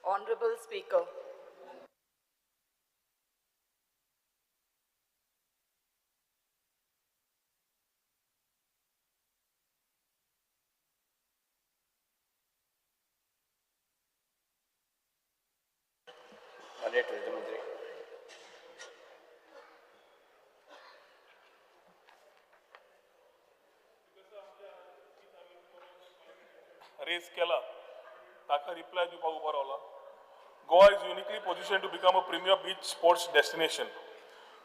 Honorable Speaker. माननीय tourism मंत्री. Rays केला ताका रिप्लाय दिवपाक उबो रावला. Goa is uniquely positioned to become a premier beach sports destination.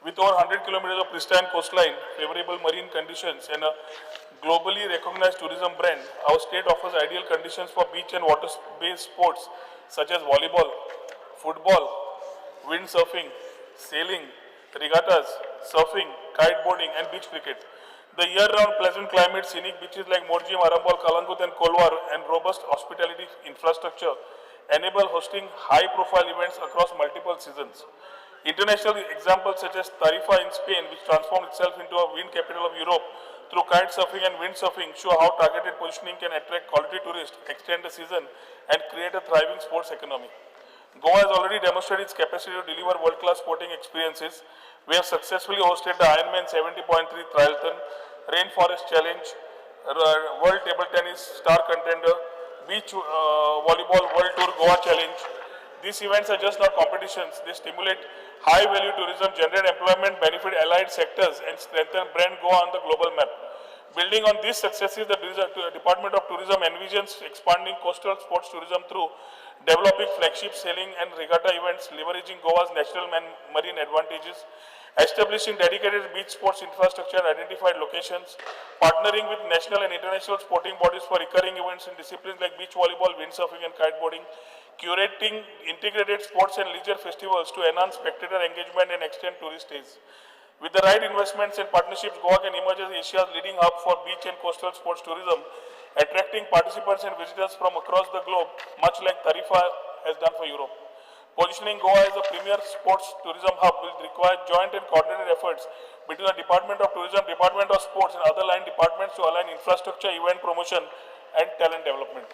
With over 100 kilometers of pristine coastline, favorable marine conditions, and a globally recognized tourism brand, our state offers ideal conditions for beach and water-based sports such as volleyball, football, windsurfing, sailing, regattas, surfing, kiteboarding, and beach cricket. The year-round pleasant climate, scenic beaches like Morjim, Arambol, Kalangut, and Kolwar, and robust hospitality infrastructure enable hosting high-profile events across multiple seasons. International examples such as Tarifa in Spain, which transformed itself into a wind capital of Europe through kite surfing and windsurfing, show how targeted positioning can attract quality tourists, extend the season, and create a thriving sports economy. Goa has already demonstrated its capacity to deliver world-class sporting experiences. We have successfully hosted the Ironman 70.3 Triathlon, Rainforest Challenge, World Table Tennis Star Contender, Beach Volleyball World Tour Goa Challenge. These events are just not competitions. They stimulate high-value tourism, generate employment, benefit allied sectors, and strengthen brand Goa on the global map. Building on these successes, the Department of Tourism envisions expanding coastal sports tourism through developing flagship sailing and regatta events, leveraging Goa's natural and marine advantages, establishing dedicated beach sports infrastructure and identified locations, partnering with national and international sporting bodies for recurring events in disciplines like beach volleyball, windsurfing, and kiteboarding, curating integrated sports and leisure festivals to enhance spectator engagement and extend tourist stays. With the right investments and partnerships, Goa can emerge as Asia's leading hub for beach and coastal sports tourism, attracting participants and visitors from across the globe, much like Tarifa has done for Europe. Positioning Goa as a premier sports tourism hub will require joint and coordinated efforts between the Department of Tourism, Department of Sports, and other line departments to align infrastructure, event promotion, and talent development.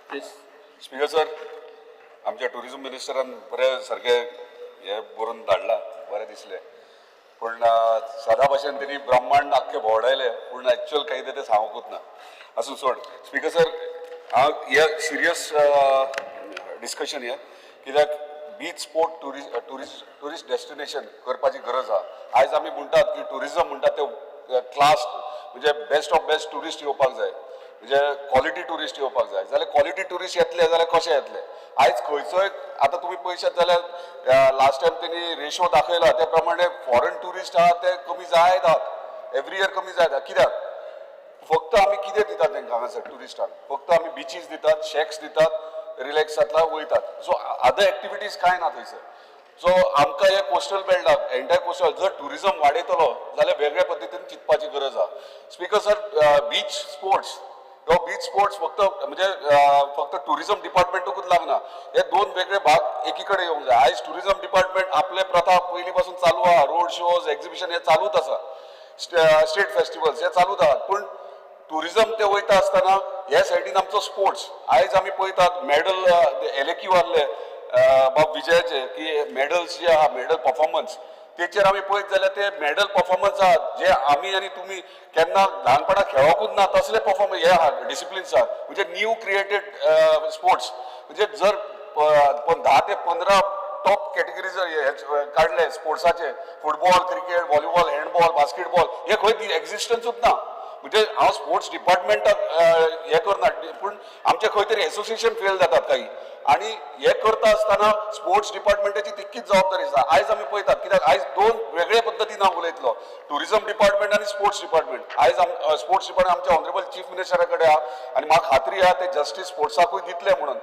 Please. Speaker sir, आमच्या tourism मिनिस्टरान बरें सारकें हें बरोवन धाडलां, बरें दिसलें. पूण सदां भाशेन तेणी ब्रह्मांड आख्खें भोंवडायलें, पूण एक्चुअल कांय कितें तें सांगूंकूच ना. आसूं, सोड. स्पीकर सर, हांव हे सिरियस डिस्कशन हें, कित्याक beach sport tourist destination करपाची गरज आहा. आयज आमी म्हणटात की टुरिजम म्हणटात ते क्लास, म्हणजे बेस्ट ऑफ बेस्ट टुरिस्ट येवपाक जाय, म्हणजे क्वॉलिटी टुरिस्ट येवपाक जाय. जाल्यार क्वॉलिटी टुरिस्ट येतले जाल्यार कशे येतले? आयज खंयचोय आतां तुमी पळयशात जाल्यार लास्ट टायम तेणी रेशो दाखयला त्या प्रमाणे फॉरेन टुरिस्ट आहा ते कमी जायत आहात, एवरी इयर कमी जायत आहात. कित्याक? फक्त आमी कितें दितात तांकां हांगासर टुरिस्टांक? फक्त आमी बिचीस दितात, शॅक्स दितात, रिलॅक्स जातला वयतात. सो अदर एक्टिविटीज कांय ना थंयसर. सो आमकां हे कोस्टल बेल्टाक, एंटायर कोस्टल जर टुरिजम वाडयतलो जाल्यार वेगळ्या पद्दतीन चिंतपाची गरज आहा. स्पीकर सर, बीच स्पोर्ट्स हो बीच स्पोर्ट्स फक्त म्हणजे फक्त टुरिझम डिपार्टमेंटूच लागना, हे दोन वेगळे भाग एकी कडेन येवंक जाय. आयज टुरिझम डिपार्टमेंट आपले प्रथा पयलीं पासून चालू आहा, रोड शोज, एक्झिबिशन हे चालूच आसा, स्टेट फेस्टिवल्स हे चालूच आहात. पूण टुरिझम ते वयता आसतना ह्या सायडीन आमचो स्पोर्ट्स, आयज आमी पळयतात मॅडल एलएक्यू आहले बाब विजयाचे की मॅडल्स जे आहा, मॅडल परफॉर्मन्स तेचेर आमी पळयत जाल्यार ते मॅडल परफॉर्मन्स आहात जे आमी आनी तुमी केन्ना ल्हानपणा खेळोकूच ना तसले परफॉर्मन्स हे आहा, डिसिप्लिन्स आहात, म्हणजे न्यू क्रिएटेड स्पोर्ट्स. म्हणजे जर 10 ते 15 टॉप कॅटेगरीज जर काडले स्पोर्ट्साचे, football, cricket, volleyball, handball, basketball, हे खंय एक्झिस्टन्सूच ना. म्हणजे हांव स्पोर्ट्स डिपार्टमेंटाक हे करना, पूण आमचे खंय तरी एसोसिएशन फेल जातात काही आनी हे करता आसतना स्पोर्ट्स डिपार्टमेंटाची तितकीच जबाबदारी आसा. आयज आमी पळयतात, कित्याक आयज दोन वेगळे पद्दतीन हांव उलयतलो, टुरिझम डिपार्टमेंट आनी स्पोर्ट्स डिपार्टमेंट. आयज स्पोर्ट्स डिपार्टमेंट आमच्या ऑनरेबल चीफ मिनिस्टरा कडेन आहा आनी म्हाका खात्री आहा ते जस्टीस स्पोर्ट्साकूय दितले म्हणून.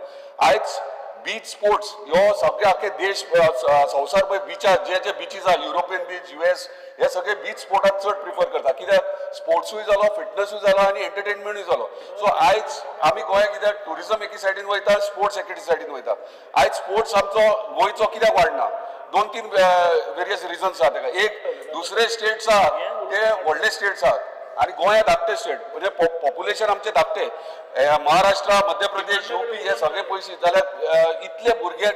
आयज बीच स्पोर्ट्स ह्यो सगळे आख्खे देश संवसार पळय बिचार जे जे बिचीस आहा, युरोपियन बीच, युएस, हे सगळे बीच स्पोर्टाक चड प्रिफर करता, कित्याक स्पोर्ट्सूय जालो, फिटनसूय जालो आनी एंटरटेनमेंटूय जालो. सो आयज आमी गोंया कित्याक टुरिझम एकी सायडीन वयता, स्पोर्ट्स एकी सायडीन वयता. आयज स्पोर्ट्स आमचो गोंयचो कित्याक वाडना? दोन तीन वेरियस रिजन्स आहा तेका. एक, दुसरे स्टेट्स आहात ते व्हडले स्टेट्स आहात. आनी गोंया धाकटे स्टेट, म्हणजे पॉप्युलेशन आमचें धाकटें. महाराष्ट्र, मध्य प्रदेश, युपी हे सगळे पयशे जाल्यार इतले भुरगे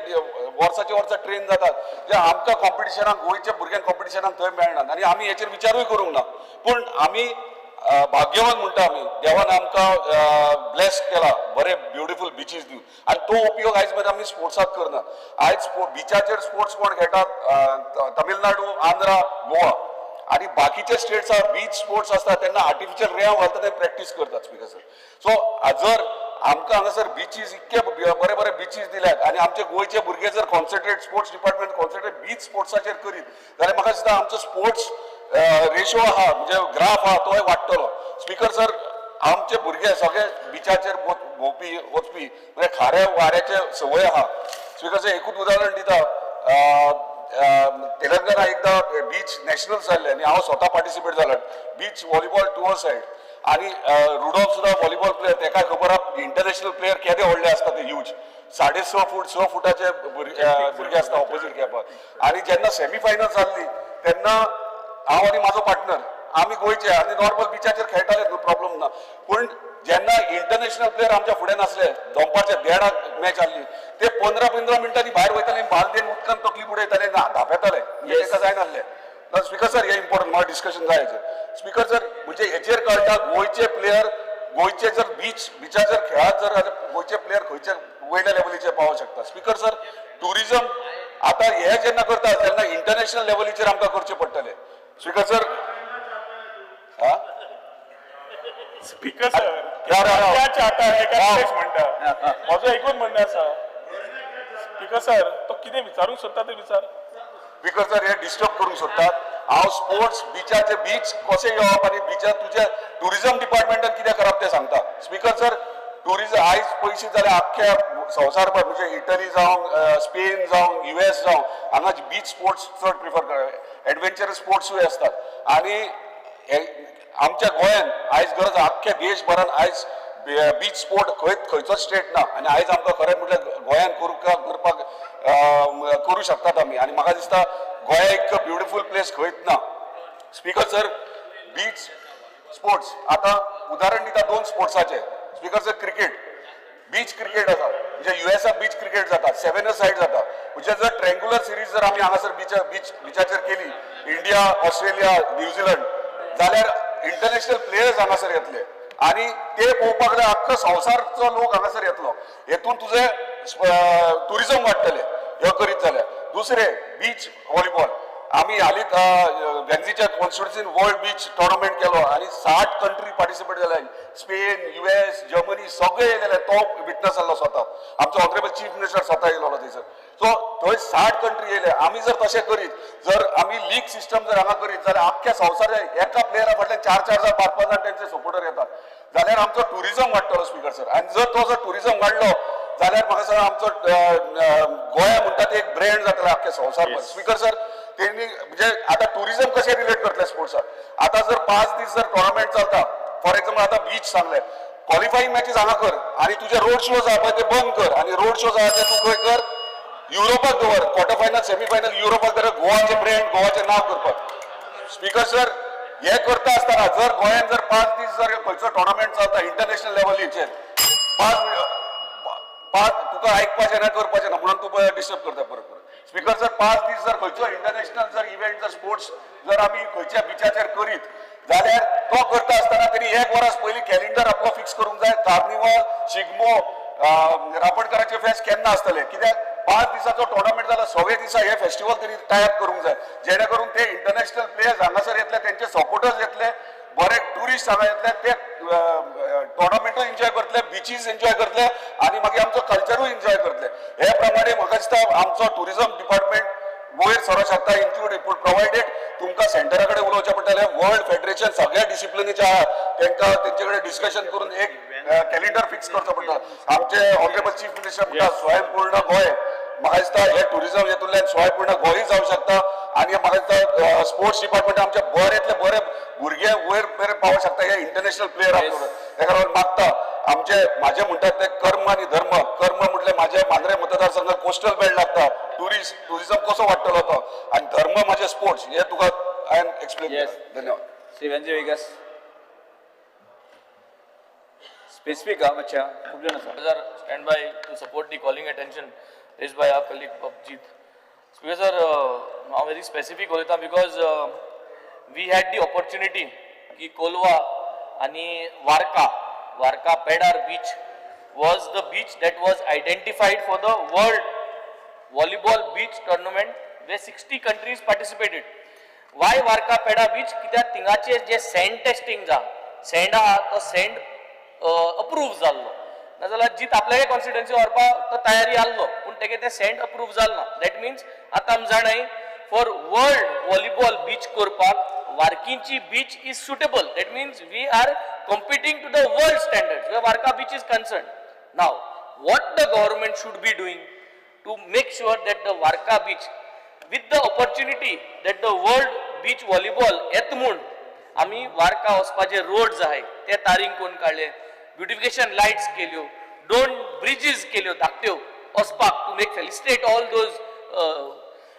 वर्साचे वर्सा ट्रेन जातात जे आमकां कॉम्पिटिशनाक, गोंयच्या भुरग्यांक कॉम्पिटिशनाक थंय मेळनात आनी आमी हेचेर विचारूय करूंक ना. पूण आमी भाग्यवान म्हणटा आमी, देवान आमकां ब्लेस केला बरे ब्युटिफूल बिचीस दिवन आनी तो उपयोग आयज मेरेन आमी स्पोर्ट्साक करना. आयज बिचाचेर स्पोर्ट्स कोण खेळटात? तमिळनाडू, आंध्रा, गोवा आनी बाकीचे स्टेट्स आहा, बीच स्पोर्ट्स आसता तेन्ना आर्टिफिशियल रेंव घालता, ते प्रॅक्टीस करतात. स्पिकर सर, सो जर आमकां हांगासर बिचीस इतके बरे बरे बिचीस दिल्यात आनी आमचे गोंयचे भुरगे जर concentrate, sports department concentrate beach स्पोर्ट्साचेर करीत जाल्यार म्हाका दिसता आमचो स्पोर्ट्स रेशो आहा, म्हणजे ग्राफ आहा, तोय वाडटलो. स्पिकर सर, आमचे भुरगे सगळे बिचाचेर भोंवपी वचपी, म्हणजे खाऱ्या वाऱ्याचे संवय आहा. स्पिकर सर, एकूच उदाहरण दिता. तेलंगणा एकदां बीच नॅशनल जाल्ले आनी हांव स्वता पार्टिसिपेट जालो बीच व्हॉलीबॉल टू सायड. आनी रुडॉल्फ सुद्दां व्हॉलीबॉल प्लेयर, तेका खबर आहा इंटरनॅशनल प्लेयर केदे व्हडले आसता ते, ह्यूज 6.5 फूट, 6 फुटाचे भुरगे आसता ऑपोजीट खेळपाक. आनी जेन्ना सेमी फायनल जाल्ली तेन्ना हांव आनी म्हाजो पार्टनर, आमी गोंयचे आनी नॉर्मल बिचाचेर खेळटाले, प्रॉब्लम ना. पूण जेन्ना इंटरनॅशनल प्लेयर आमच्या फुडें नासले, दनपारच्या देडाक मॅच आहली, ते 15-15 मिनटांनी भायर वयताले, बालदेन उदकान तकली बुडयताले ना धांपेताले, म्हणजे ताका जायनासले. स्पिकर सर, हे इम्पॉर्टंट म्हाका डिस्कशन जाय हेचेर. स्पिकर सर, म्हणजे हेचेर कळटा गोंयचे प्लेयर, गोंयचे जर बिचाचेर खेळात जर जाल्यार गोंयचे प्लेयर खंयचे वयल्या लेवलीचेर पावोंक शकता. स्पिकर सर, टुरिझम आता हे जेन्ना करता तेन्ना इंटरनॅशनल लेवलीचेर आमकां करचें पडटलें. स्पिकर सर, हा. स्पीकर सर, राव, राव, राव. क्या चाहता है काय राव. तेच म्हणटा. म्हजो एकूच म्हणणें आसा स्पीकर सर, तो कितें विचारूंक सोदता तें विचार. स्पीकर सर, हे डिस्टर्ब करूंक सोदतात. हांव स्पोर्ट्स बिचाचे, बीच कशें येवप आनी बिचार तुज्या टुरिझम डिपार्टमेंटान कितें करप तें सांगता. स्पीकर सर, टुरिझम आयज पयशे जाल्यार आख्ख्या संवसारभर, म्हणजे इटली जावं, स्पेन जावं, युएस जावं, हांगा बीच स्पोर्ट्स चड प्रिफर कर, एडवेंचरस स्पोर्ट्सूय आसतात. आनी हे आमच्या गोंयान आयज गरज, आख्ख्या देशभरान आयज बीच स्पोर्ट खंय खंयचोच स्टेट ना. आनी आयज आमकां खरें म्हटल्यार गोंयान करपाक करूं शकतात आमी. आनी म्हाका दिसता गोंया इतको ब्युटिफूल प्लेस खंयच ना. स्पीकर सर, बीच स्पोर्ट्स आतां उदाहरण दिता दोन स्पोर्ट्साचे. Speaker sir, cricket, beach cricket आसा, म्हणजे युएसाक बीच क्रिकेट जाता, सेवन अ सायड जाता. म्हणजे जर ट्रेंगुलर सिरीज जर आमी हांगासर बिचाचेर केली, इंडिया, ऑस्ट्रेलिया, न्यूझीलंड, जाल्यार इंटरनॅशनल प्लेयर्स हांगासर येतले आनी ते पळोवपाक जाल्यार अख्खो संवसारचो लोक हांगासर येतलो. हेतून तुजें टुरिझम वाडटलें ह्यो करीत जाल्यार. दुसरें बीच व्हॉलीबॉल, आमी हालींच वेन्झीच्या कॉन्स्टिट्युन्सीन वर्ल्ड बीच टोर्नामेंट केलो आनी 60 कंट्री पार्टिसिपेट जाले. स्पेन, युएस, जर्मनी सगळे येयलेले. तो विटनस आहलो स्वता, आमचो ऑनरेबल चीफ मिनिस्टर स्वता येयलेलो थंयसर. सो थंय 60 कंट्री येयले. आमी जर तशें करीत, जर आमी लीग सिस्टम जर हांगा करीत जाल्यार आख्ख्या संवसार एका प्लेयरा फाटल्यान चार चार जाण, पांच पांच जाण तेंचे सपोर्टर येतात, जाल्यार आमचो टुरिझम वाडटलो स्पीकर सर. आनी जर तो जर टुरिझम वाडलो जाल्यार म्हाका दिसता आमचो गोंया म्हणटा ते एक ब्रँड जातलो आख्ख्या संवसारभर. स्पीकर सर, तेणी म्हणजे आतां टुरिझम कशें रिलेट करतले स्पोर्ट्साक? आतां जर 5 दीस जर टोर्नामेंट चलता, फॉर एक्झाम्पल आतां बीच सांगले, क्वॉलिफाईंग मॅचीस हांगा कर आनी तुजे रोड शोज आहा पळय ते बंद कर आनी रोड शोज आहा ते तूं खंय कर? युरोपाक दवर. क्वॉर्टर फायनल, सेमी फायनल युरोपाक दवर, गोवाचे ब्रँड, गोवाचें नांव करपाक. स्पीकर सर, हे करता आसतना जर गोंयान जर 5 दीस जर खंयचो टोर्नामेंट चलता इंटरनॅशनल लेवलीचेर, पांच, तुका आयकपाचें ना, करपाचें ना म्हणून तूं डिस्टर्ब करता परत परत. स्पीकर सर, 5 दीस जर खंयचो इंटरनॅशनल जर इव्हेंट, जर स्पोर्ट्स जर आमी खंयच्या बिचाचेर करीत जाल्यार तो करता आसतना तेणी एक वरस पयलीं कॅलेंडर आपलो फिक्स करूंक जाय. कार्निवल, शिगमो, रापणकाराचे फेस्त केन्ना आसतले. कित्याक 5 दिसाचो टोर्नामेंट जाल्यार सवे दिसा हे फेस्टिवल तेणी टाय अप करूंक जाय, जेणे करून ते इंटरनॅशनल प्लेयर्स हांगासर येतले, तेंचे सपोर्टर्स येतले, बरे टुरिस्ट हांगा येतले, ते टोर्नामेंटूय एन्जॉय करतले, बिचीस एन्जॉय करतले आनी मागीर आमचो कल्चरूय एन्जॉय करतले. हे प्रमाणे म्हाका दिसता आमचो टुरिझम डिपार्टमेंट वयर सरोंक शकता, इन्क्लूड प्रोवायडेड तुमकां सेंटरा कडेन उलोवचें पडटलें. वर्ल्ड फेडरेशन सगळ्या डिसिप्लिनीचे आहा, तांकां तेंचे कडेन डिस्कशन करून एक कॅलेंडर फिक्स करचो पडटलो. आमचे ऑनरेबल चीफ मिनिस्टर म्हणटा स्वयंपूर्ण गोंय. म्हाका दिसता हे टुरिझम हेतूंतल्यान स्वयंपूर्ण गोंय जावं शकता आनी म्हाका दिसता स्पोर्ट्स डिपार्टमेंट आमच्या बरेंतले बरे भुरगे वयर मेरेन पावोंक शकता, हे इंटरनॅशनल प्लेयर. तेका लागून मागता, आमचे माझे म्हणटात ते कर्म आनी धर्म. कर्म म्हटल्यार माझे मांद्रे मतदारसंघात कोस्टल बेल्ट लागता, टुरिझम कसो वाडटलो तो, आनी धर्म माझे स्पोर्ट्स. हे तुका हांवें एक्सप्लेन केलें. धन्यवाद. श्री वेन्झी व्हिएगस. स्पेसिफीक हा मातशें खूब जाण आसा. Sir, stand by to support the calling attention raised by our colleague Abhijit. Speaker sir, हांव व्हेरी स्पेसिफीक उलयता because we had the opportunity की कोलवा आनी Varca, Varca Pedar beach was the beach that was identified for the world volleyball beach tournament where 60 countries participated. Why Varca Peda beach? कित्याक थिंगाचे जे send testing जा send आहा तो send approve जाल्लो, नाजाल्यार जीत आपल्यागे constituency व्हरपाक तो तयारी आहलो, पूण तेगे तें सँड अप्रूव जाल ना. That means आतां आमी जाणाय फॉर वर्ल्ड व्हॉलीबॉल बीच करपाक वार्कींची beach is suitable. That means we are competing to the world standard where Varca beach is concern. Now what the government should be doing to make sure that the Varca beach with the opportunity that the world beach volleyball येत म्हूण आमी वार्का वचपाचे roads आहाय ते तारींग करून काडले, beautification lights केल्यो, दोन ब्रिजीस केल्यो धाकट्यो वचपाक to make felicitate all those,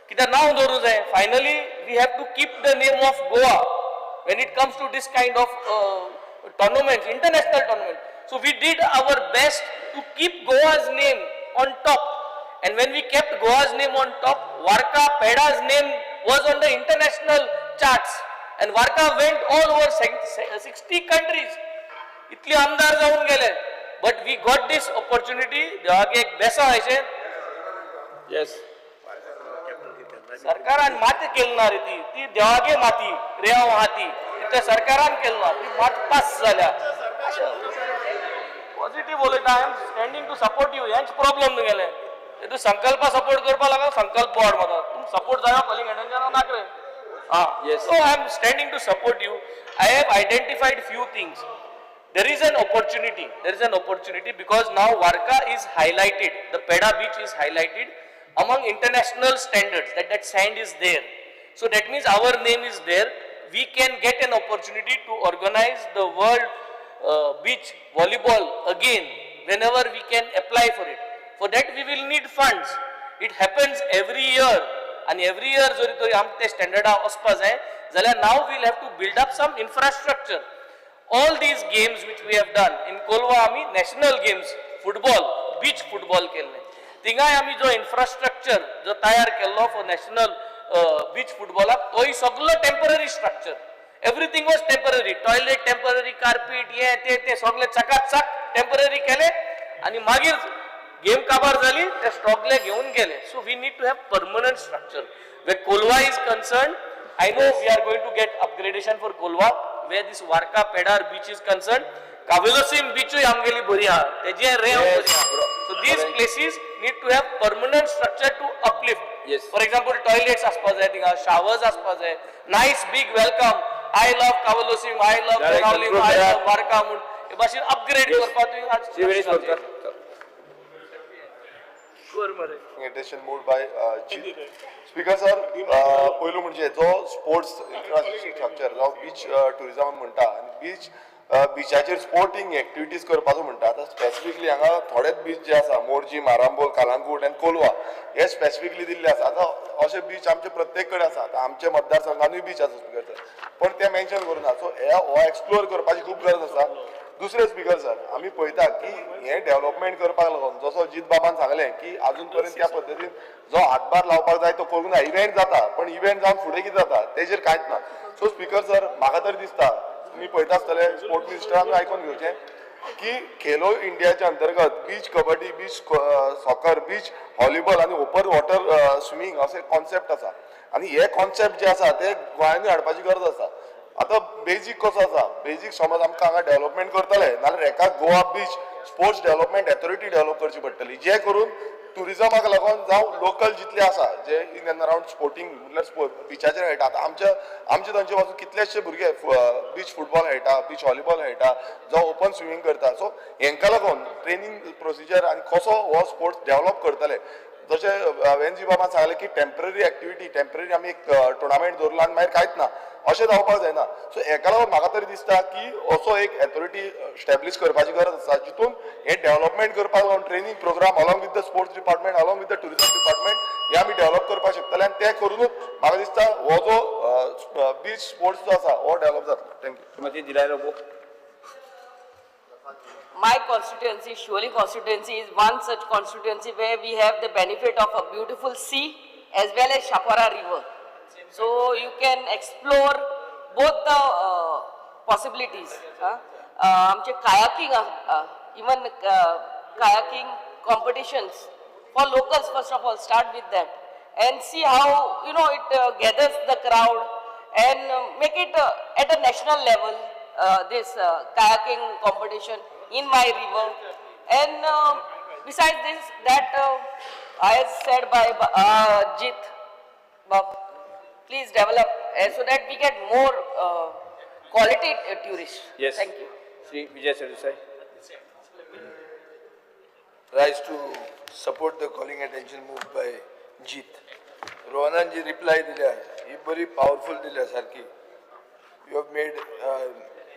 कित्याक नांव दवरूंक जाय. Finally we have to keep the name of Goa when it comes to this kind of tournaments, international tournament. So we did our best to keep Goa's name on top. And when we kept Goa's name on top, Varca Peda's name was on the international charts. And Varca went all over 60 countries. इतले आमदार जावन गेले, but we got this opportunity. देवाक एक बेसांव अशें. येस. सरकारान माती केली ना रे, ती ती देवागे माती रेंव आहा ती ते सरकारान केली ना, ती मात पास जाल्या. पॉझिटिव्ह उलयता. I am standing to support you. हेंच प्रॉब्लम तुगेलें ते तूं संकल्पा सपोर्ट करपा लागला, संकल्प बोर्ड म्हाका तूं सपोर्ट जायो कॉलिंग अटेन्शन नाक रे. Ah. Yes. So I am standing to support you. I have identified few things. There is an opportunity. There is an opportunity because now Varca is highlighted. The Peda beach is highlighted among international standards. That sand is there. So that means our name is there. We can get an opportunity to organize the world beach volleyball again whenever we can apply for it. For that we will need funds. It happens every year. आनी every year जरी तरी आमकां ते स्टँडर्डा वचपा जाय जाल्यार now we'll have to build up some infrastructure. All these games which we have done in Colva, आमी national games football, beach football केल्ले, थिंगाय आमी जो इन्फ्रास्ट्रक्चर जो तयार केल्लो फॉर नॅशनल बीच फुटबॉलाक, तोय सगलो temporary structure. Everything was temporary, toilet temporary, carpet हे ते ते सगळे चकाचक टेम्पररी केले आनी मागीर गेम काबार जाली ते सगळे घेवन गेले. So we need to have permanent structure. Where Colva is concern, I know we are going to get upgradation for Colva. Where this Varca Pedar beach is concern, Cavelossim बिचूय आमगेली बरी आहा, तेजे रेंव बरी आहा. So these places need to have permanent structure to uplift. For example, toilets आसपा जाय थिंगा, शावर्स आसपा जाय, nice big welcome, I love Cavelossim, I love Direct Benaulim, improve I करा. लव्ह वार्का म्हूण हे भाशेन अपग्रेड करपाक तुवें आज श्री विनेश बोरकर. कर मरे. Attention moved by speaker sir. पयलू म्हणजे जो स्पोर्ट्स इन्फ्रास्ट्रक्चर जावं बीच टुरिजम म्हणटा आनी बीच बिचाचेर स्पोर्टींग एक्टिविटीज करपाचो म्हणटा. आतां स्पेसिफिकली हांगा थोडेच बीच जे आसा, मोरजी, मारांबोल, कालांगूट आनी कोलवा हे स्पेसिफिकली दिल्ले आसा. आतां अशे बीच आमचे प्रत्येक कडेन आसा. आतां आमच्या मतदारसंघानूय बीच आसा स्पीकर सर, पण ते मेन्शन करूं ना. सो हे हो एक्सप्लोर करपाची खूब गरज आसा. दुसरें स्पीकर सर, आमी पळयता की हें डेव्हलपमेंट करपाक लागून जसो जीत बाबान सांगलें की अजून पर्यंत त्या पद्दतीन जो हातभार लावपाक जाय तो करूंक ना. इव्हेंट जाता, पण इव्हेंट जावन फुडें कितें जाता तेजेर कांयच ना. सो स्पीकर सर, म्हाका तरी दिसता तुमी पळयता आसतले, स्पोर्ट मिनिस्टरान आयकोन घेवचें की खेलो इंडियाच्या अंतर्गत beach kabaddi, beach soccer, beach volleyball आनी ओपन वॉटर स्विमींग असे कॉन्सेप्ट आसा आनी हे कॉन्सेप्ट जे आसा ते गोंयांनी हाडपाची गरज आसा. आतां बेजीक कसो आसा, बेजीक समज आमकां हांगा डेव्हलपमेंट करतले नाल्यार एका Goa beach sports development authority develop करची पडटली, जे करून टुरिजमाक लागून जावं लोकल जितले आसा जे इन एंड अरावंड स्पोर्टींग म्हणल्यार बिचाचेर खेळटा. आतां आमच्या आमचे तांचे पासून कितलेशे भुरगे बीच फुटबॉल खेळटा, बीच व्हॉलीबॉल खेळटा, जावं ओपन स्विमींग करता. सो हेंकां लागून ट्रेनींग प्रोसिजर आनी कसो हो स्पोर्ट्स डेव्हलप करतले, जशें एन जी बाबान सांगलें की टेम्पररी एक्टिविटी, टेम्पररी आमी एक टुर्नामेंट दवरला आनी मागीर कांयच ना अशें जावपाक जायना. सो हेका लागून म्हाका तरी दिसता की असो एक एथॉरिटी स्टॅब्लीश करपाची गरज आसा, जितून हें डेव्हलपमेंट करपाक लागून training program along with the sports department, along with the tourism department हे आमी डेव्हलप करपाक शकतले आनी तें करुनूच म्हाका दिसता हो जो बीच स्पोर्ट्स जो आसा हो डेव्हलप जातलो. Thank you. Shrimati दिलाय Lobo. My constituency, Siolim constituency, is one such constituency where we have the benefit of a beautiful sea as well as Chapora river. So you can explore both the possibilities. आमचे kayaking, even kayaking competitions for locals. First of all, start with that and see how it gathers the crowd and make it at a national level, this kayaking competition in my river. And besides this, that as said by Jit Bob, please develop so that we get more quality tourists. Yes. Thank you. Shri Vijay Sardesai. Rise to support the calling attention moved by Jeet. रोहनान ji reply दिल्या ही बरी powerful दिल्या सारकी. You have made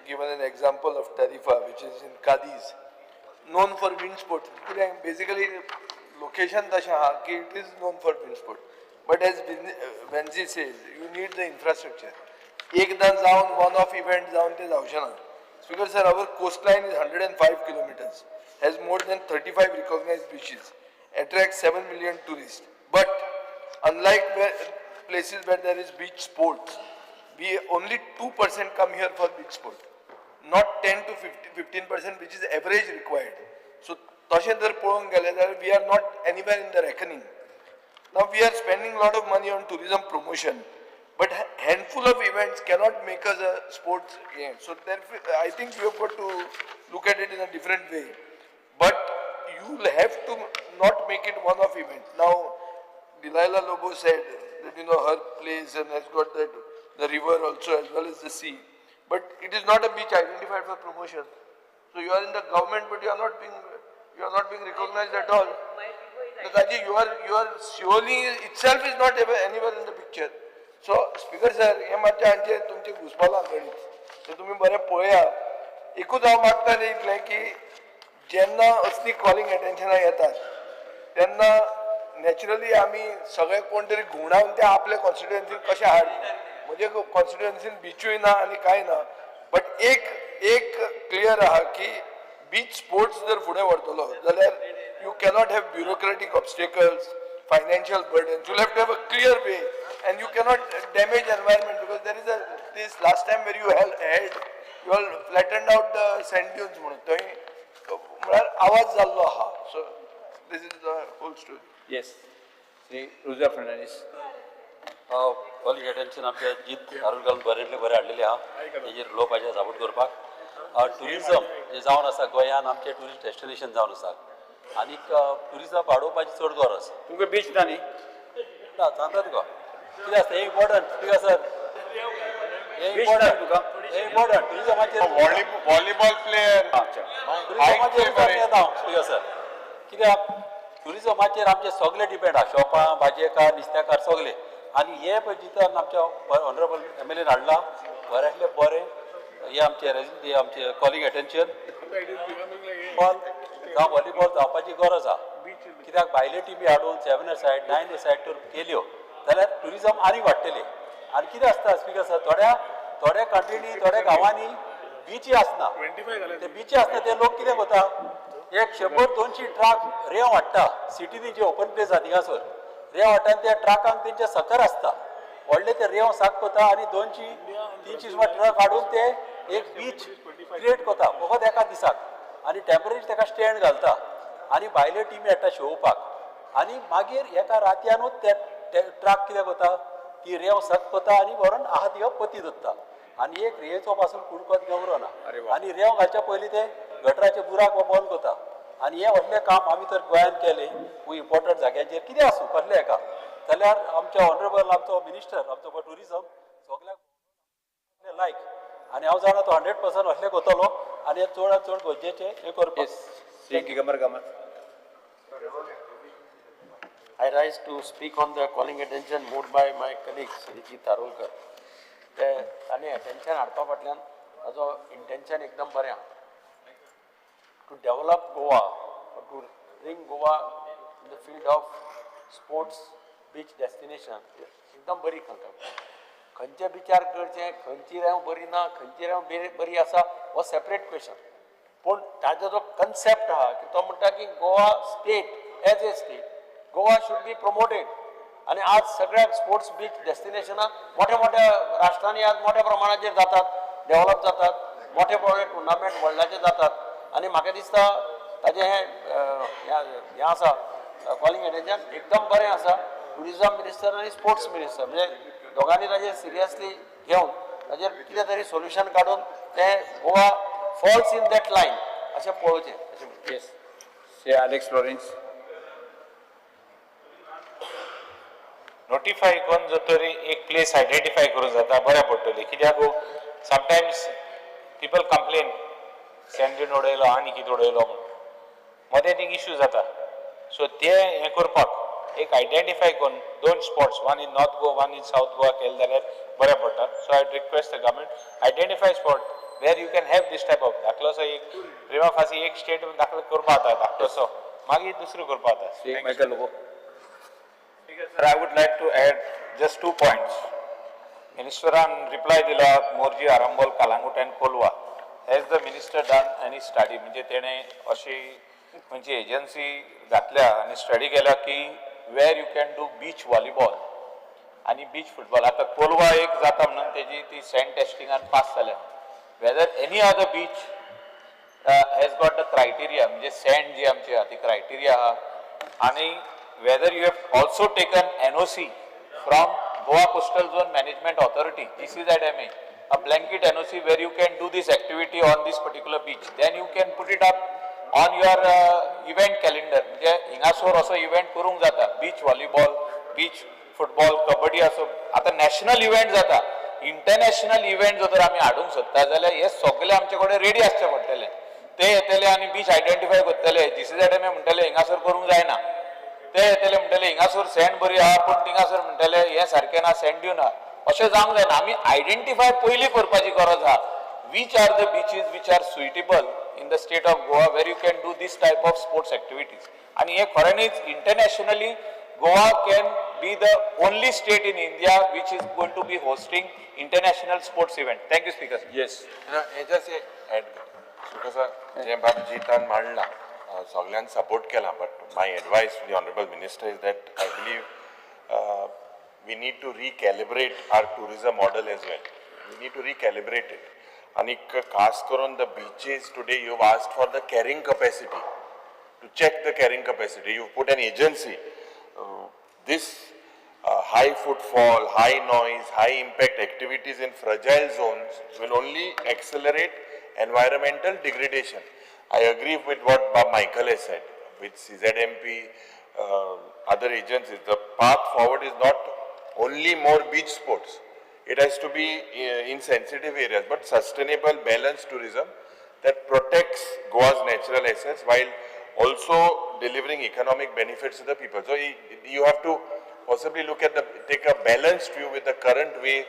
given an example of Tarifa, which is in Cadiz, known for wind sport. कित्याक basically location तशें आहा की it is known for wind sport, but as Venzy says, you need the infrastructure. एकदां जावन one of event जावन तें जावचें ना. Speaker sir, our coastline is 105 kilometers, has more than 35 recognized beaches, attracts 7 million tourists. But unlike places where there is beach sports, we only 2% come here for beach sport, not 10 to 15%, which is average required. So तशें जर पळोवंक गेलें जाल्यार we are not anywhere in the reckoning. Now we are spending a lot of money on tourism promotion, but handful of events cannot make us a sports game. So therefore, I think we have got to look at it in a different way. But you will have to not make it one-off event. Now, Delilah Lobo said that her place and has got that the river also as well as the sea. But it is not a beach identified for promotion. So you are in the government, but you are not being recognized at all. Nataji, you are surely itself is not anywhere in the picture. So Speaker sir, हे मातशें आमचे तुमचे घुसपालां गणीत, so तुमी बरें पळया. एकूच हांव मागता तें इतलें की जेन्ना असली कॉलिंग एटेन्शनां येतात तेन्ना नॅचरली आमी सगळे कोण तरी घुंवडावन ते आपले कॉन्स्टिट्युएन्सीन कशें हाड, म्हजे कॉन्स्टिट्युएन्सीन बिचूय ना आनी कांय ना, बट एक एक क्लियर आहा की बीच स्पोर्ट्स जर फुडें व्हरतलो जाल्यार you cannot have bureaucratic obstacles, financial burdens. You'll have to have a clear way, and you cannot damage environment, because there is a this last time where you held, you all flattened out the sand dunes म्हणून थंय म्हळ्यार आवाज जाल्लो आहा. So this is the whole story. Yes. Shri Rudra Fernandes. Calling attention आमच्या जीत आरोलकार बरेंतले बरें हाडलेले आहा, तेजेर उलोवपाचें सपोर्ट करपाक. टुरिजम जें जावन आसा गोंयान, आमचें ट्युरिस्ट डेस्टिनेशन जावन आसा आनीक टुरिजम वाडोवपाची चड गरज. तुमकां बीच ना न्ही? ना, सांगता तुका कितें आसता हें इम्पॉर्टंट. स्पीकर सर, हें बीच ना इम्पॉर्टंट तुका? हें इम्पॉर्टंट टुरिजमाचेर. Volleyball player. टुरिजमाचेर येता हांव स्पीकर सर, कित्याक टुरिजमाचेर आमचे सगळे डिपेंड आहा, शॉपां, भाजयेकार, नुस्त्याकार सगळे. आनी हे पळय जितान आमच्या ऑनरेबल एम एल एन हाडलां बऱ्यांतलें बरें. हे आमचे हे आमचे कॉलिंग एटेन्शन बॉल जावं व्हॉलीबॉल जावपाची गरज आहा, कित्याक भायले टिमी हाडून 7 a side 9 a side तर केल्यो जाल्यार टुरिजम आनी वाडटलें. आनी कितें आसता स्पीकर सर, थोड्या थोड्या कंट्रीनी थोड्या गांवांनी बिची आसना, ते बिची आसना ते लोक कितें करता, एक 100-200 ट्रक रेंव हाडटा सिटीनी, जे ओपन प्लेस आहा थिंगासर रेंव हाडटा आनी त्या ट्रकांक तेंचे सकर आसता व्हडले, ते रेंव साक करता आनी 200-300 सुमार ट्रक हाडून ते एक बीच क्रिएट करता फकत एका दिसाक, आनी टेम्पररी ताका स्टँड घालता आनी भायले टिमी हाडटा शोवपाक, आनी मागीर एका रातयानूच ते ट्रक कितें करता, ती रेंव साक करता आनी व्हरून आहा ती पती दवरता, आनी एक रेंवेचो पासून कुडको थिंगा उरना, आनी रेंव घालच्या पयलीं ते गटराचे बुराक बंद करता. आनी हें व्हडलें काम आमी तर गोंयांत केलें, खूब इम्पॉर्टंट जाग्यांचेर कितें आसूं कसलें एका, जाल्यार आमच्या ऑनरेबल आमचो मिनिस्टर आमचो टुरिजम सगळ्याक लायक, आनी हांव जाणा तो 100% असलें करतलो आनी हें चडांत चड गरजेचें हें करपाक. Shri Digambar Kamat. I rise to speak on the calling attention moved by my colleague Shri Jeet Arolkar. ते ताणें एटेन्शन हाडपा फाटल्यान ताजो इंटेन्शन एकदम बरें आहा, to develop Goa, to bring Goa in the field of sports beach destination एकदम बरी संकल्पना. खंयच्या बिचार करचें, खंयची रेंव बरी ना, खंयची रेंव बरी आसा, हो सेपरेट क्वेश्चन. पूण ताजो जो कन्सेप्ट आहा की तो म्हणटा की Goa state as a state Goa should be promoted. आनी आज सगळ्याक स्पोर्ट्स बीच डेस्टिनेशनां मोठ्या मोठ्या राष्ट्रांनी आज मोठ्या प्रमाणाचेर जातात, डेव्हलप जातात, मोठे मोठे टुर्नामेंट वर्ल्डाचे जातात. आनी म्हाका दिसता ताजें हें हें आसा कॉलिंग एटेन्शन एकदम बरें आसा. टुरिजम मिनिस्टर आनी स्पोर्ट्स मिनिस्टर म्हणजे दोगांनी ताजेर सिरियसली घेवन ताजेर कितें तरी सोल्युशन काडून तें Goa falls in that line अशें पळोवचें अशें. Yes. Shri Alex Lawrence. Notify करून जर तरी एक प्लेस आयडेंटिफाय करूं जाता बरें पडटलें. कित्याक समटायम्स पिपल कंप्लेन सँडीन उडयलो आनी कितें उडयलो म्हणून मदें एक इशू जाता. सो ते हें करपाक एक आयडेंटिफाय करून दोन spots, one in North Goa, one in South Goa केलें जाल्यार बरें पडटा. So I request the government identify spot where you can have this type of धाकलोसो एक प्रिमा फासी एक स्टेट दाखलो करपाक जाता धाकटोसो, मागीर दुसरो करपाक जाता. Shri Michael Lobo. Sir, I would like to add just 2 points. Ministeran reply दिला Morjim, Arambol, Calangute and Colva. Has the minister done any study? म्हणजे तेणे अशी खंयची एजन्सी घातल्या आनी स्टडी केल्या की where you can do beach volleyball आनी बीच फुटबॉल. आतां कोलवा एक जाता म्हणून तेजी ती सँड टेस्टिंगान पास जाल्या. Whether any other beach has got the criteria, म्हणजे सँड जी आमची आहा ती क्रायटेरिया आहा, आनी whether you have also taken NOC from Goa Coastal Zone Management Authority, GCZMA, a blanket NOC where you can do this activity on this particular beach, then you can put it up on your event calendar. म्हणजे हिंगासोर असो event करूंक जाता, beach volleyball, beach football, kabaddi असो आतां national event जाता. International event जर आमी हाडूंक सोदता जाल्यार हे सगळे आमचे कडेन रेडी आसचे पडटले. ते येतले आनी बीच आयडेंटिफाय करतले, GCZMA म्हणटले हिंगासर करूंक जायना, ते येतले म्हणटले हिंगासर सँड बरी आहा पूण थिंगासर म्हणटले हें सारकें ना, सँड दिवना. अशें जावंक जायना. आमी आयडेंटिफाय पयलीं करपाची गरज आहा, which are the beaches which are suitable in the state of Goa where you can do this type of sports activities. आनी हें खऱ्यांनीच internationally Goa can be the only state in India which is going to be hosting international sports event. Thank you speaker. Yes. हें just add कर, जें बाब जितान मांडलां सगल्यांक support केला, but my advice to the honourable minister is that I believe we need to recalibrate our tourism model as well. We need to recalibrate it. आनी खास करून the beaches today you asked for the carrying capacity, to check the carrying capacity. You put an agency. This high footfall, high noise, high impact activities in fragile zones will only accelerate environmental degradation. I agree with what Bob Michael has said, with CZMP, other agencies. The path forward is not only more beach sports. It has to be in sensitive areas, but sustainable, balanced tourism that protects Goa's natural assets while also delivering economic benefits to the people. So you have to possibly look at take a balanced view with the current way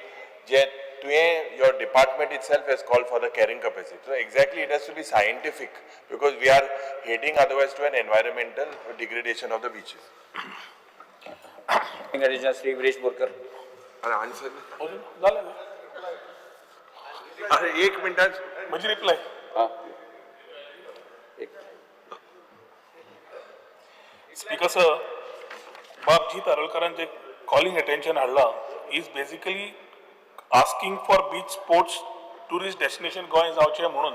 your department itself has called for the carrying capacity. So exactly it has to be scientific, because we are heading otherwise to an environmental degradation of the beaches. Shri Viresh Borkar. Answer जालें. अरे एक मिनटात म्हजी reply. Speaker sir, बाब जीत आरोलकारान जे calling attention हाडलां is basically asking for beach sports tourist destination Goa जावचें म्हणून.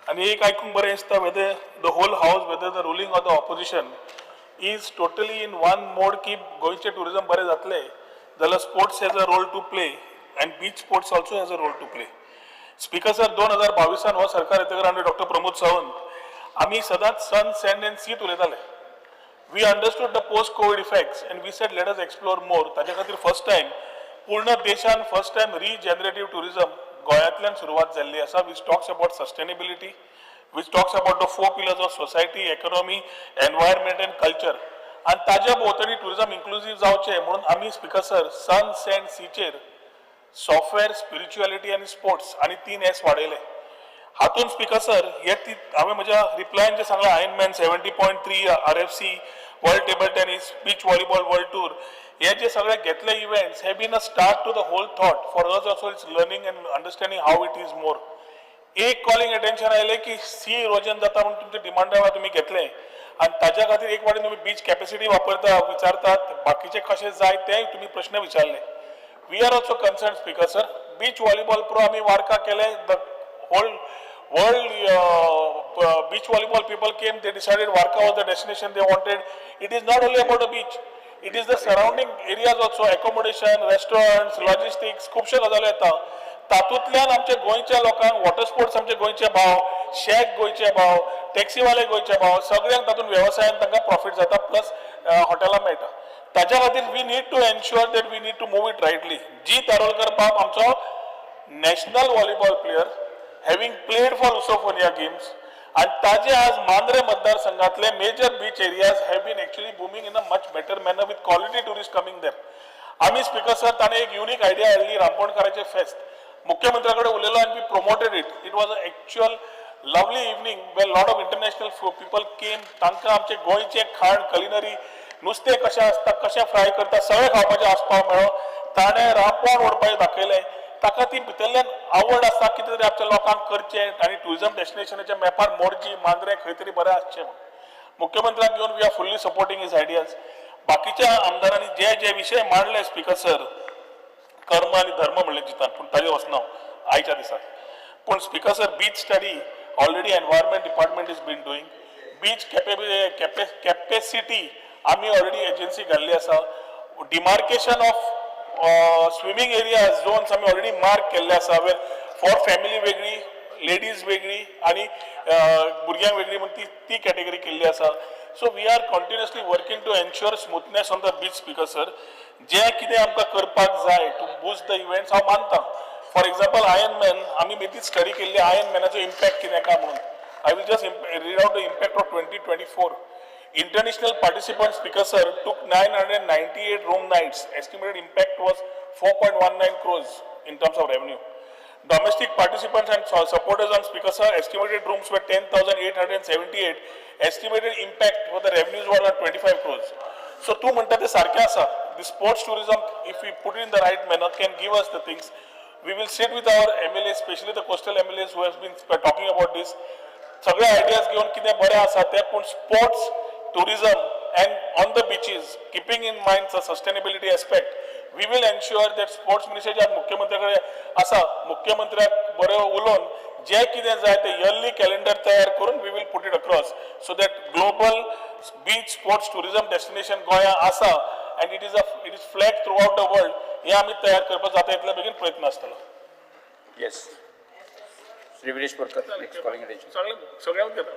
आनी एक आयकूंक बरें दिसता, whether the whole house, whether the ruling or the opposition is totally in one mode की गोंयचें टुरिजम बरें जातलें जाल्यार sports has a role to play and beach sports also has a role to play. Speaker sir, 2022 हो सरकार येतकर आनी doctor Pramod Sawant आमी सदांच सन, सँड अँड सीत उलयताले. We understood the post Covid effects and we said let us explore more. ताच्या खातीर first time पूर्ण देशान फर्स्ट टायम रिजनरेटीव टुरिजम गोंयांतल्यान सुरवात जाल्ली आसा, which talks about sustainability, which talks about the 4 pillars of society, economy, environment and culture. आनी ताज्या भोंवतणी टुरिजम इन्क्लुजीव जावचें म्हणून आमी स्पीकर सर सन, सँड, सीचेर सॉफ्टवेअर, स्पिरिच्युअलिटी आनी स्पोर्ट्स आनी 3 S वाडयले. हातून स्पीकर सर हे ती हांवें म्हज्या रिप्लायन जें सांगलां, Ironman 70.3, RFC, world table tennis, beach volleyball world tour, हे जे सगळे घेतले events have been a start to the whole thought for us also. It's learning and understanding how it is more. एक कॉलिंग अटेन्शन आयलें की C erosion जाता म्हणून तुमच्या डिमांडा वेळार तुमी घेतलें आनी ताज्या खातीर एक वाटेन तुमी बीच कॅपेसिटी वापरता, विचारतात बाकीचे कशें जाय तेंय तुमी प्रश्न विचारले. We are also concern, Speaker sir. Beach volleyball pro आमी वार्का केले. The whole world beach volleyball people came, they decided Varca was the destination they wanted. It is not only about a beach, it is the surrounding areas also, accommodation, restaurants, logistics, खुबश्यो गजाली येता. तातूंतल्यान आमच्या गोंयच्या लोकांक water sports, आमचे गोंयचे भाव, शॅक गोंयचे भाव, टॅक्सीवाले गोंयचे भाव, सगळ्यांक तातूंत वेवसायान तांकां प्रॉफीट जाता, प्लस हॉटेलां मेळटा. ताच्या खातीर we need to ensure that we need to move it rightly. Jeet Arolkar बाब आमचो national volleyball player, having played for Lusofonia Games, आणि ताजे आज मांद्रे मतदारसंघातले major beach areas have been actually booming in a much better manner with quality tourist coming there. आम्ही speaker sir, ताणें एक unique idea हाडली, रांपोणकाराचे फेस्त. मुख्यमंत्र्याकडे उलयलो आनी we promoted it. It was a actual lovely evening where lot of international people came. तांकां आमचे गोंयचें खाण, कलिनरी, नुस्तें कशें आसता, कशें फ्राय करता, सगळें खावपाचें आसपाव मेळ्ळो. ताणें रांपोण ओडपाचें दाखयलें. ताका ती भितरल्यान आवड आसता, कितें तरी आमच्या लोकांक करचें आनी ट्युरिजम डेस्टिनेशनाच्या मॅपार मोरजी, मांद्रें खंय तरी बरें आसचें म्हणून. मुख्यमंत्र्याक घेवन we are fully supporting his ideas. बाकीच्या आमदारांनी जे जे विशय मांडले, स्पीकर सर, कर्म आनी धर्म म्हणले जितान, पूण ताजेर वचना हांव आयच्या दिसाक. पूण Speaker sir, beach study already environment department is been doing. Beach capacity आमी ऑलरेडी एजन्सी घाल्ली आसा. Demarcation of swimming area zones आमी ऑलरेडी मार्क केल्ले आसा, वेर फॉर फॅमिली वेगळी, लेडीज वेगळी आनी भुरग्यांक वेगळी म्हूण ती ती कॅटेगरी केल्ली आसा. So we are continuously working to ensure smoothness on the beach, Speaker sir. जें कितें आमकां करपाक जाय टू बुस्ट the events, हांव मानता. फॉर एक्झाम्पल, आयर्न मॅन आमी बेगीच स्टडी केल्ली, आयर्न मॅनाचो इम्पॅक्ट कितें काय म्हणून. I will just read out the impact of 2024. International participants, Speaker sir, took 998 room nights. Estimated impact was 4.19 crores in terms of revenue. Domestic participants and supporters on, Speaker sir, estimated rooms were 10,878. Estimated impact for the revenues were around 25 crores. So तूं म्हणटा ते सारकें आसा. The sports tourism, if we put it in the right manner, can give us the things. We will sit with our MLAs, especially the coastal MLAs who have been talking about this. सगळे ideas घेवन कितें बरें आसा तें, पूण sports tourism and on the beaches, keeping in mind the sustainability aspect, we will ensure that sports मिनिस्टरच्या मुख्यमंत्र्या कडेन आसा. मुख्यमंत्र्याक बरें उलोवन जें कितें जाय तें इयरली कॅलेंडर तयार करून we will put it across so that global beach sports tourism destination गोंया आसा and it is flag throughout the world, हें आमी तयार करपाक जाता इतले बेगीन प्रयत्न आसतलो. Yes. Shri Viresh Borkar, next calling attention. सगळें सगळ्यांक घेता.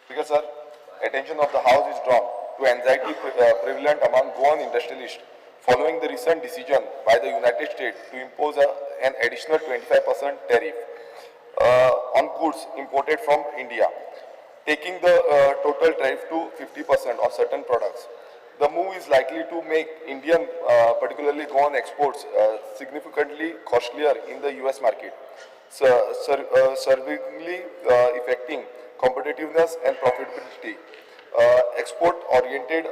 Speaker sir, attention of the House is drawn to anxiety prevalent among Goan industrialists following the recent decision by the United States to impose an additional 25% tariff on goods imported from India, taking the total tariff to 50% on certain products. The move is likely to make Indian, particularly Goan exports, significantly costlier in the US market, severely affecting competitiveness and profitability. Export-oriented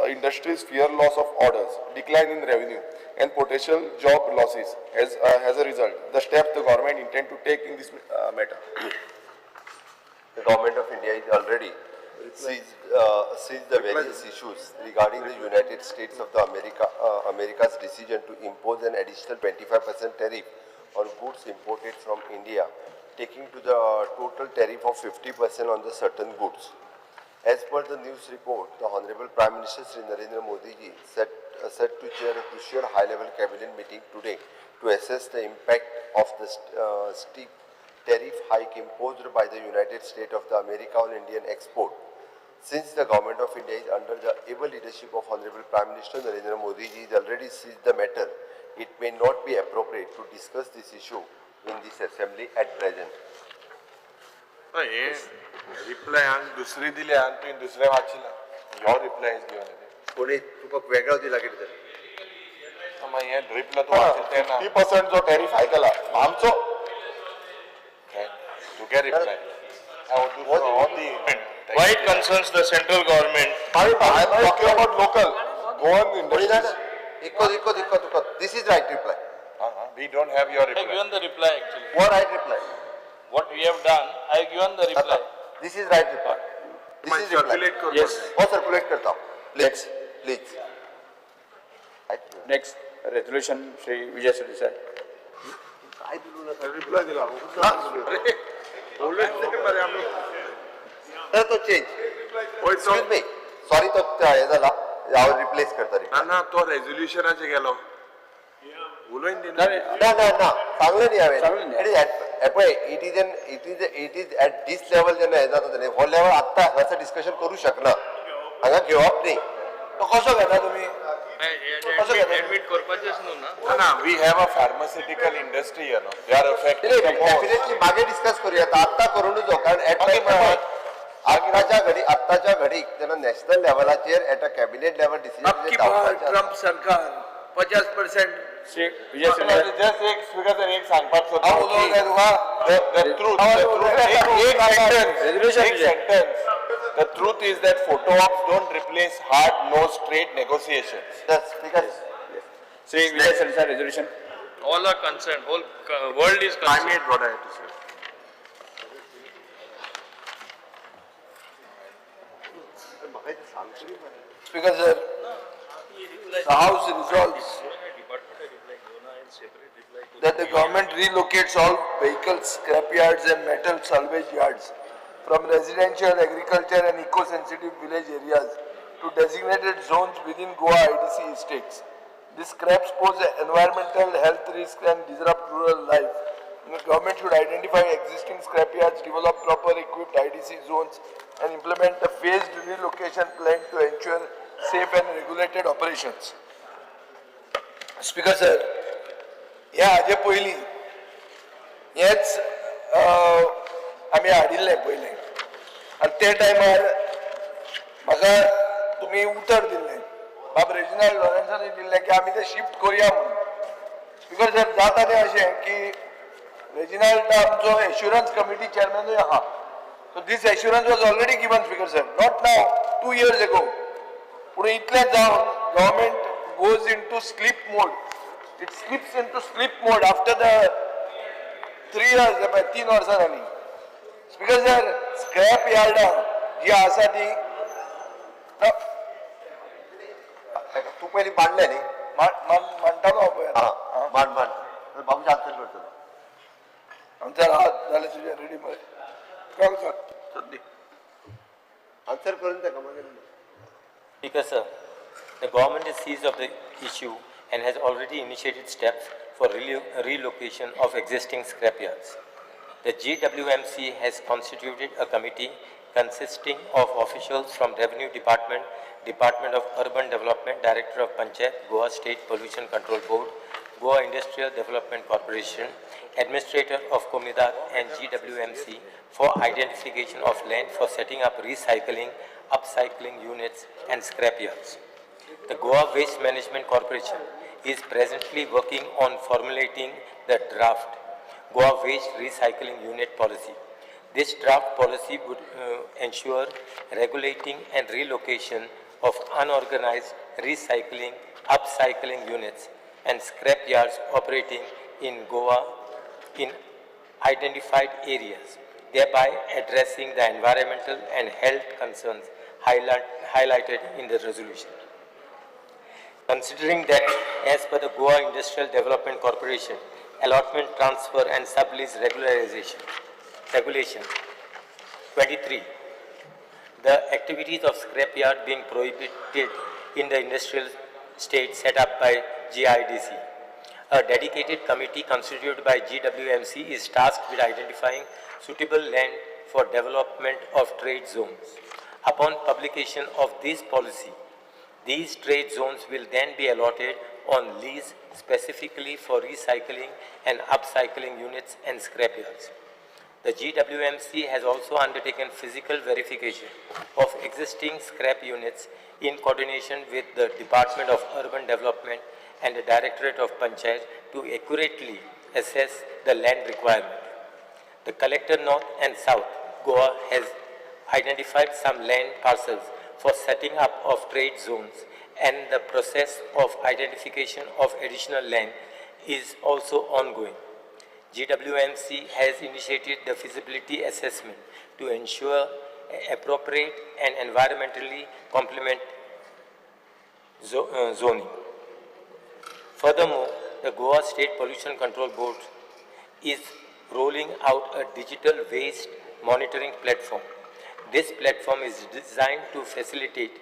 industries fear loss of orders, decline in revenue, and potential job losses as a result. The steps the government intend to take in this matter. The government of India is already sees the various issues regarding the United States of the America's decision to impose an additional 25% tariff on goods imported from India, taking to the total tariff of 50% on the certain goods. As per the news report, the Honorable Prime Minister Sri Narendra Modi ji set to chair a crucial high-level cabinet meeting today to assess the impact of the steep tariff hike imposed by the United States of the America on Indian export. Since the government of India is under the able leadership of Honorable Prime Minister Narendra Modi ji is already seized the matter, it may not be appropriate to discuss this issue in this assembly at present. हे reply हांग दुसरी दिल्या आनी तुवें दुसरें वाचिना. हो reply is given. कोणी तुका वेगळो दिला कितें तरी? मागीर हे रिप्लाय तूं वाचिल तें ना. 50% जो टॅरिफ हाय केला आमचो. तुगे रिप्लाय हो दी. Why it concerns the central government? I am talking about local Goan कोणी industries. जाणा? इको इको इको तुका this is right reply. We don't have your I reply. Given the reply actually. हो right reply. What we have done, I have given the reply. This is right reply. This is reply. Circulate करपाक. Yes. हो circulate करता. Please please. Next resolution Shri Vijay Sardesai. Reply दिला. तर तो change, excuse me, sorry, तो हे जाला, हांव रिप्लेस करता reply. ना ना, तो रेजोल्युशनाचे गेलो उलोवन दिना. ना ना ना, सांगलें न्ही हांवें. सांगलें न्ही. It is at, पळय, it is at this level जेन्ना हें जाता तेन्ना हो लेवल आत्तां हांगासर डिस्कशन करूं शकना, हांगा घेवप न्ही. तो कसो घेता तुमी? कसो घेता? एडमीट करपाचेच न्हू ना. ना ना, we have a pharmaceutical industry, you know, they are affected. Definitely मागे डिस्कस करूया, आत्तां करूं नजो, कारण एट आत्ताच्या घडी आत्ताच्या घडीक जेन्ना नॅशनल लेवलाचेर at a cabinet level अब की बार डिसिजन ट्रम्प सरकार 50%. श्री विजय सरदेसाय. जस्ट एक स्पीकर सर, एक सांगपाक सोदता. हांव उलोवंक जाय तुका. The truth, the truth, एक sentence, Resolution, एक Vijay. sentence. The truth is that photo ops don't replace hard, no straight negotiations. Speaker. Shri Vijay Sardesai resolution. All are concerned, whole world is I concerned. made what I had to say. Speaker sir, the House resolves that the government relocates all vehicles, scrapyards and metal salvage yards from residential, agriculture and eco-sensitive village areas to designated zones within Goa IDC estates. These scraps pose environmental health risk and disrupt rural life. The government should identify existing scrapyards, develop proper equipped IDC zones and implement a phased relocation plan to ensure safe and regulated operations. Speaker sir, ह्या हाजे पयलीं हेच आमी हाडिल्लें पयलें आनी ते टायमार म्हाका तुमी उतर दिल्लें, बाब रेजिनाल्ड लॉरेन्सानूय दिल्लें की आमी तें शिफ्ट करुया म्हणून. स्पीकर सर, जाता तें अशें की रेजिनाल्ड आमचो एश्युरन्स कमिटी चेअरमॅनूय आहा. So this assurance was already given, Speaker sir, not now, 2 years ago. पूण इतलें जावन government goes into sleep mode. It slips into sleep mode after the 3 years, पळय 3 वर्सां जालीं. स्पीकर सर, स्क्रॅप यार्डां जी आसा ती तूं पयलीं मांडलें न्ही? मांडटालो हांव पळय आतां. आं, मांड मांड, बाबूश आन्सर करतलो. आन्सर आहा जाल्यार तुजें रेडी मरे, कॉल कर सद्दी. आन्सर करून ताका मागीर. Speaker sir, the government is seized of the issue and has already initiated steps for relocation of existing scrapyards. The GWMC has constituted a committee consisting of officials from Revenue Department, Department of Urban Development, Director of Panchayat, Goa State Pollution Control Board, Goa Industrial Development Corporation, Administrator of Comunidade and GWMC for identification of land for setting up recycling, upcycling units and scrapyards. The Goa Waste Management Corporation is presently working on formulating the draft Goa Waste Recycling Unit Policy. This draft policy would ensure regulating and relocation of unorganized recycling, upcycling units and scrap yards operating in Goa in identified areas, thereby addressing the environmental and health concerns highlighted in the resolution. Considering that as per the Goa Industrial Development Corporation, Allotment Transfer and Sublease Regularization Regulation 23, the activities of scrapyard being prohibited in the industrial state set up by GIDC. A dedicated committee constituted by GWMC is tasked with identifying suitable land for development of trade zones. Upon publication of this policy, these trade zones will then be allotted on lease specifically for recycling and upcycling units and scrapyards. The GWMC has also undertaken physical verification of existing scrap units in coordination with the Department of Urban Development and the Directorate of Panchayat to accurately assess the land requirement. The Collector North and South Goa has identified some land parcels for setting up of trade zones, and the process of identification of additional land is also ongoing. GWMC has initiated the feasibility assessment to ensure appropriate and environmentally compliant zoning. Furthermore, the Goa State Pollution Control Board is rolling out a digital waste monitoring platform. This platform is designed to facilitate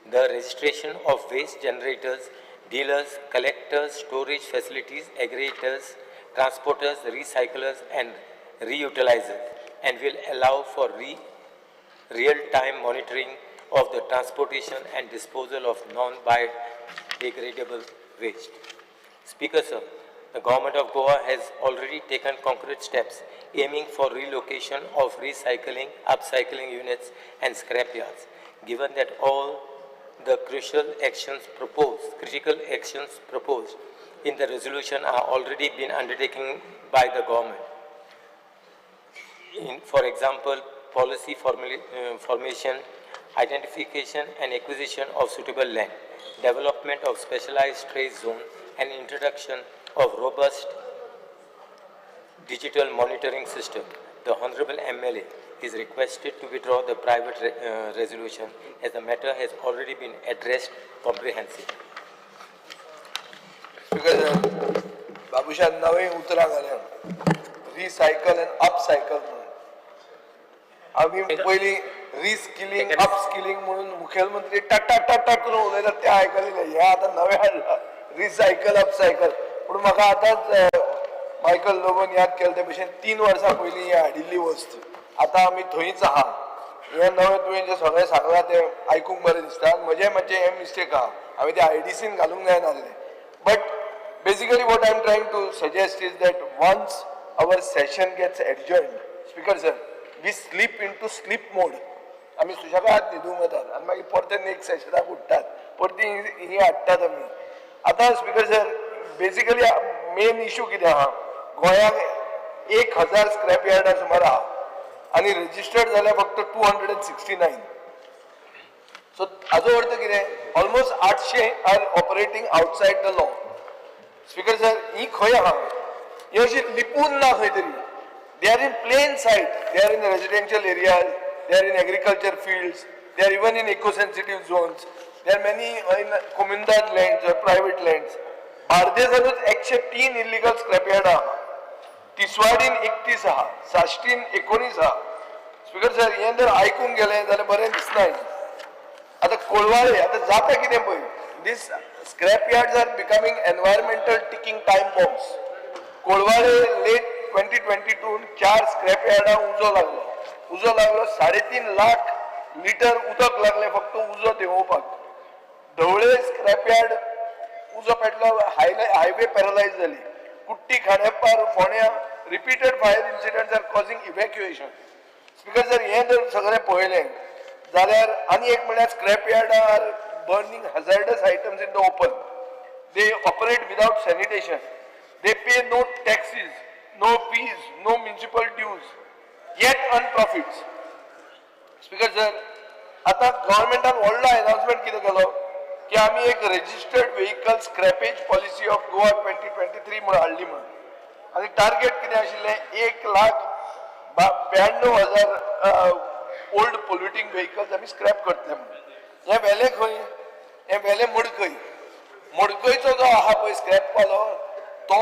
the registration of waste generators, dealers, collectors, storage facilities, aggregators, transporters, recyclers, and reutilizers, and will allow for real-time monitoring of the transportation and disposal of non-biodegradable waste. Speaker, sir, the government of Goa has already taken concrete steps aiming for relocation of recycling, upcycling units and scrap yards. Given that all the crucial actions proposed, critical actions proposed in the resolution are already been undertaken by the government. For example, policy formation, identification and acquisition of suitable land, development of specialized trade zone, and introduction of robust digital monitoring system. The Honorable MLA is requested to withdraw the private resolution as the matter has already been addressed comprehensively. Because Babushan नवे उतरां घाल्या, recycle आनी upcycle म्हणून. आमी पयलीं reskilling upskilling म्हणून मुखेलमंत्री टक टक टक टक करून उलयतात तें आयकलें. हें आतां नवें हाडलां रिसायकल अपसायकल. पूण म्हाका आतांच मायकल लोबोन याद केलें ते भशेन 3 वर्सां पयलीं हें हाडिल्ली वस्त आतां आमी थंयच आहा. हें नवें तुवें जें सगळें सांगलां तें आयकूंक बरें दिसता. म्हजें मातशें हें मिस्टेक आहा, हांवें तें आयडीसीन घालूंक जायना आसलें. But basically what I am trying to suggest is that once our session gets adjourned, Speaker sir, we slip into sleep mode. आमी सुशेगाद न्हिदूंक वतात आनी मागीर परते नेक्स्ट सेशनाक उठ्ठात, परती ही हाडटात आमी. आतां Speaker sir, basically main issue कितें आहा, गोंयांत 1000 स्क्रॅप यार्डां सुमार आहा आनी रजिस्टर्ड जाल्यार फक्त 269. सो हाजो अर्थ कितें, almost 800 are operating outside the law. Speaker sir, ही खंय आहा, ही अशी लिपून ना खंय तरी. They are in plain sight, they are in residential areas, they are in agriculture fields, they are even in eco sensitive zones, they are many in comunidade lands or private lands. बार्देसानूच 103 illegal scrap yard आहा, तिसवाडीन 31 आहा, साश्टीन 19 आहा. Speaker sir, हें जर आयकूंक गेलें जाल्यार बरें दिसना. आतां कोळवाळे आतां जाता कितें पळय, these scrap yards are becoming environmental ticking time bombs. Colvale late 2022 4 scrap यार्डां उजो लागलो. उजो लागलो, 3.5 लाख लिटर उदक लागलें फक्त उजो देंवोवपाक. ढवळे स्क्रॅप यार्ड उजो पेटलो, हायवे पॅरलायज जाली. कुट्टी, खांडेपार, फोंड्या repeated fire incidents are causing evacuation. Speaker sir, हें जर सगळें पळयलें जाल्यार आनी एक म्हणल्यार scrap yard are burning hazardous items in the open. They operate without sanitation. They pay no taxes, no fees, no municipal dues, yet earn profits. Speaker sir, आतां गव्हर्मेंटान व्हडलो अनाउन्समेंट कितें केलो की आमी एक registered vehicle scrappage policy of Goa 2023 म्हणून हाडली म्हणून. आनी टार्गेट कितें आशिल्लें, 1,92,000 ओल्ड पोल्युटींग व्हेकल्स आमी स्क्रॅप करतले म्हणून. हें व्हेलें खंय, हें व्हेलें मडकय. मडकयचो जो आहा पळय स्क्रॅप वालो, तो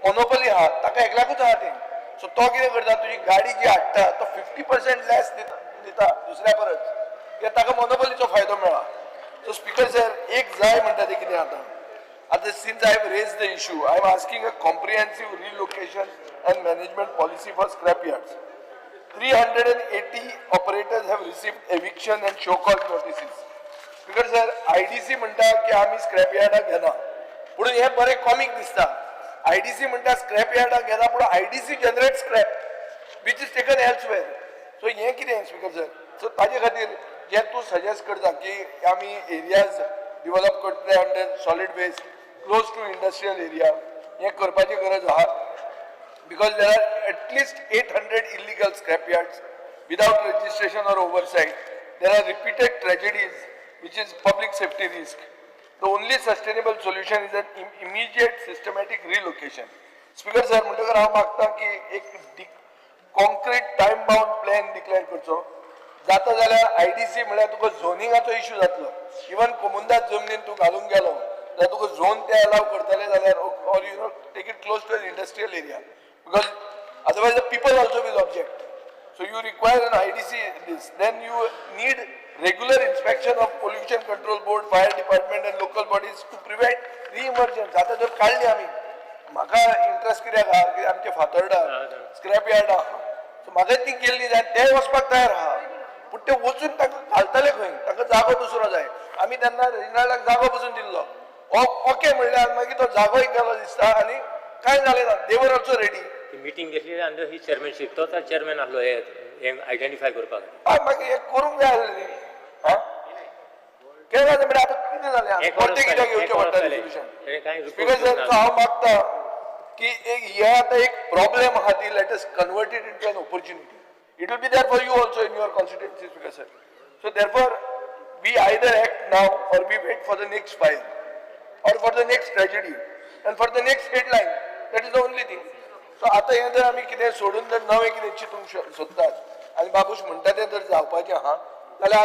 मोनोपॉली आहा, ताका एकल्याकूच आहा तें. सो तो कितें करता, तुजी गाडी जी हाडटा तो 50% लेस दिता दुसऱ्या परस, कित्याक ताका मोनोपॉलीचो फायदो मेळ्ळा. सो स्पीकर सर, एक जाय म्हणटा तें कितें आतां, आतां since I have raised the issue, I am asking a comprehensive relocation and management policy for scrap yards. 380 operators have received eviction and show cause notices. Speaker sir, IDC म्हणटा की आमी स्क्रॅप यार्डाक घेना, पूण हें बरें कॉमीक दिसता. IDC म्हणटा scrap यार्डाक घेना, पूण IDC generate scrap which is taken elsewhere. So हें कितें स्पीकर सर? सो ताजे खातीर जें तूं सजेस्ट करता की आमी एरियाज डिवलप करतले under solid waste close to industrial area, हें करपाची गरज आहा. Because there are at least 800 illegal scrapyards without registration or oversight. There are repeated tragedies, which is public safety risk. The only sustainable solution is an immediate systematic relocation. Speaker sir, म्हणटकर हांव मागता की एक concrete time bound plan declare करचो. जाता जाल्यार IDC म्हळ्यार तुका झोनिंगाचो इशू जातलो. इवन कोमुंदाद जमनीन तूं घालूंक गेलो जाल्यार तुका झोन ते अलाव करतले जाल्यार, or take it close to an industrial area, because otherwise the people also will object. So you require an IDC this. Then you need regular inspection of pollution control board, fire department and local bodies to prevent re-emergence. आतां जर काडली आमी, म्हाका interest कित्याक आहा की आमचे Fatorda scrap yard आहा, सो म्हाका ती केल्ली जाय, ते वचपाक तयार आहा, पूण ते वचून तांकां घालतले खंय, तांकां जागो दुसरो जाय. आमी तेन्ना रेजिनाल्डाक जागो पसून दिल्लो, ओके म्हणल्यार मागीर तो जागोय गेलो दिसता आनी कांय जालें ना. They were also ready. Meeting घेतली अंडर his chairmanship, तोच चेअरमॅन आसलो हे आयडेंटिफाय करपाक. हय, मागीर हें करूंक जाय आसलें न्ही. आं, केन्ना जालें म्हणल्यार आतां कितें जालें, कोणतें कित्याक घेवचें पडटा रेजोल्युशन. स्पीकर सर, हांव मागता की एक हे आतां एक प्रॉब्लेम आहा ती let us convert it into an opportunity. It will be there for you also in your constituency, Speaker sir. So therefore we either act now or we wait for the next fire or for the next tragedy and for the next headline. That is the only thing. So आतां हें जर आमी कितें सोडून जर नवें कितें चिंतूंक सोदतात आनी बाबूश म्हणटा तें जर जावपाचें आहा जाल्यार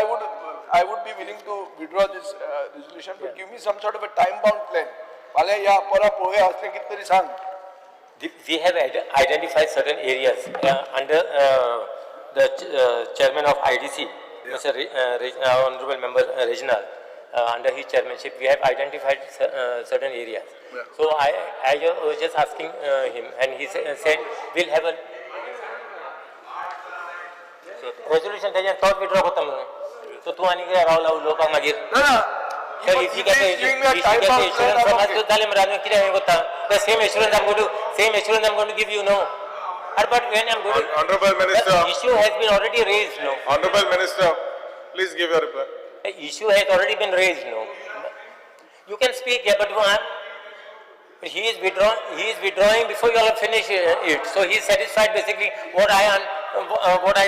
I would be willing to withdraw this resolution, but give me some sort of a time bound plan. फाल्यां या परां पळोवया असलें कितें तरी सांग. We have identified certain areas under the chairman of IDC, Mr. Honorable Member Reginald, under his chairmanship, we have identified certain areas. Yeah. So I was just asking him, and he said we'll have a resolution. तेज्यान तोच withdraw करता म्हणून. So तूं आनी कितें रावला उलोवपाक मागीर? ना ना. Sir, if he gets the assurance from us, जालें मरे, आनी कितें हांवें करता? The same assurance I'm going to, same assurance I'm going to give you, no. But when I'm going to... Honorable Minister. The issue has been already raised, no. Honorable Minister, please give your reply. The issue has already been raised, no. You can speak, yeah, but he is withdrawing. He is withdrawing before you all have finished it. So he is satisfied basically what I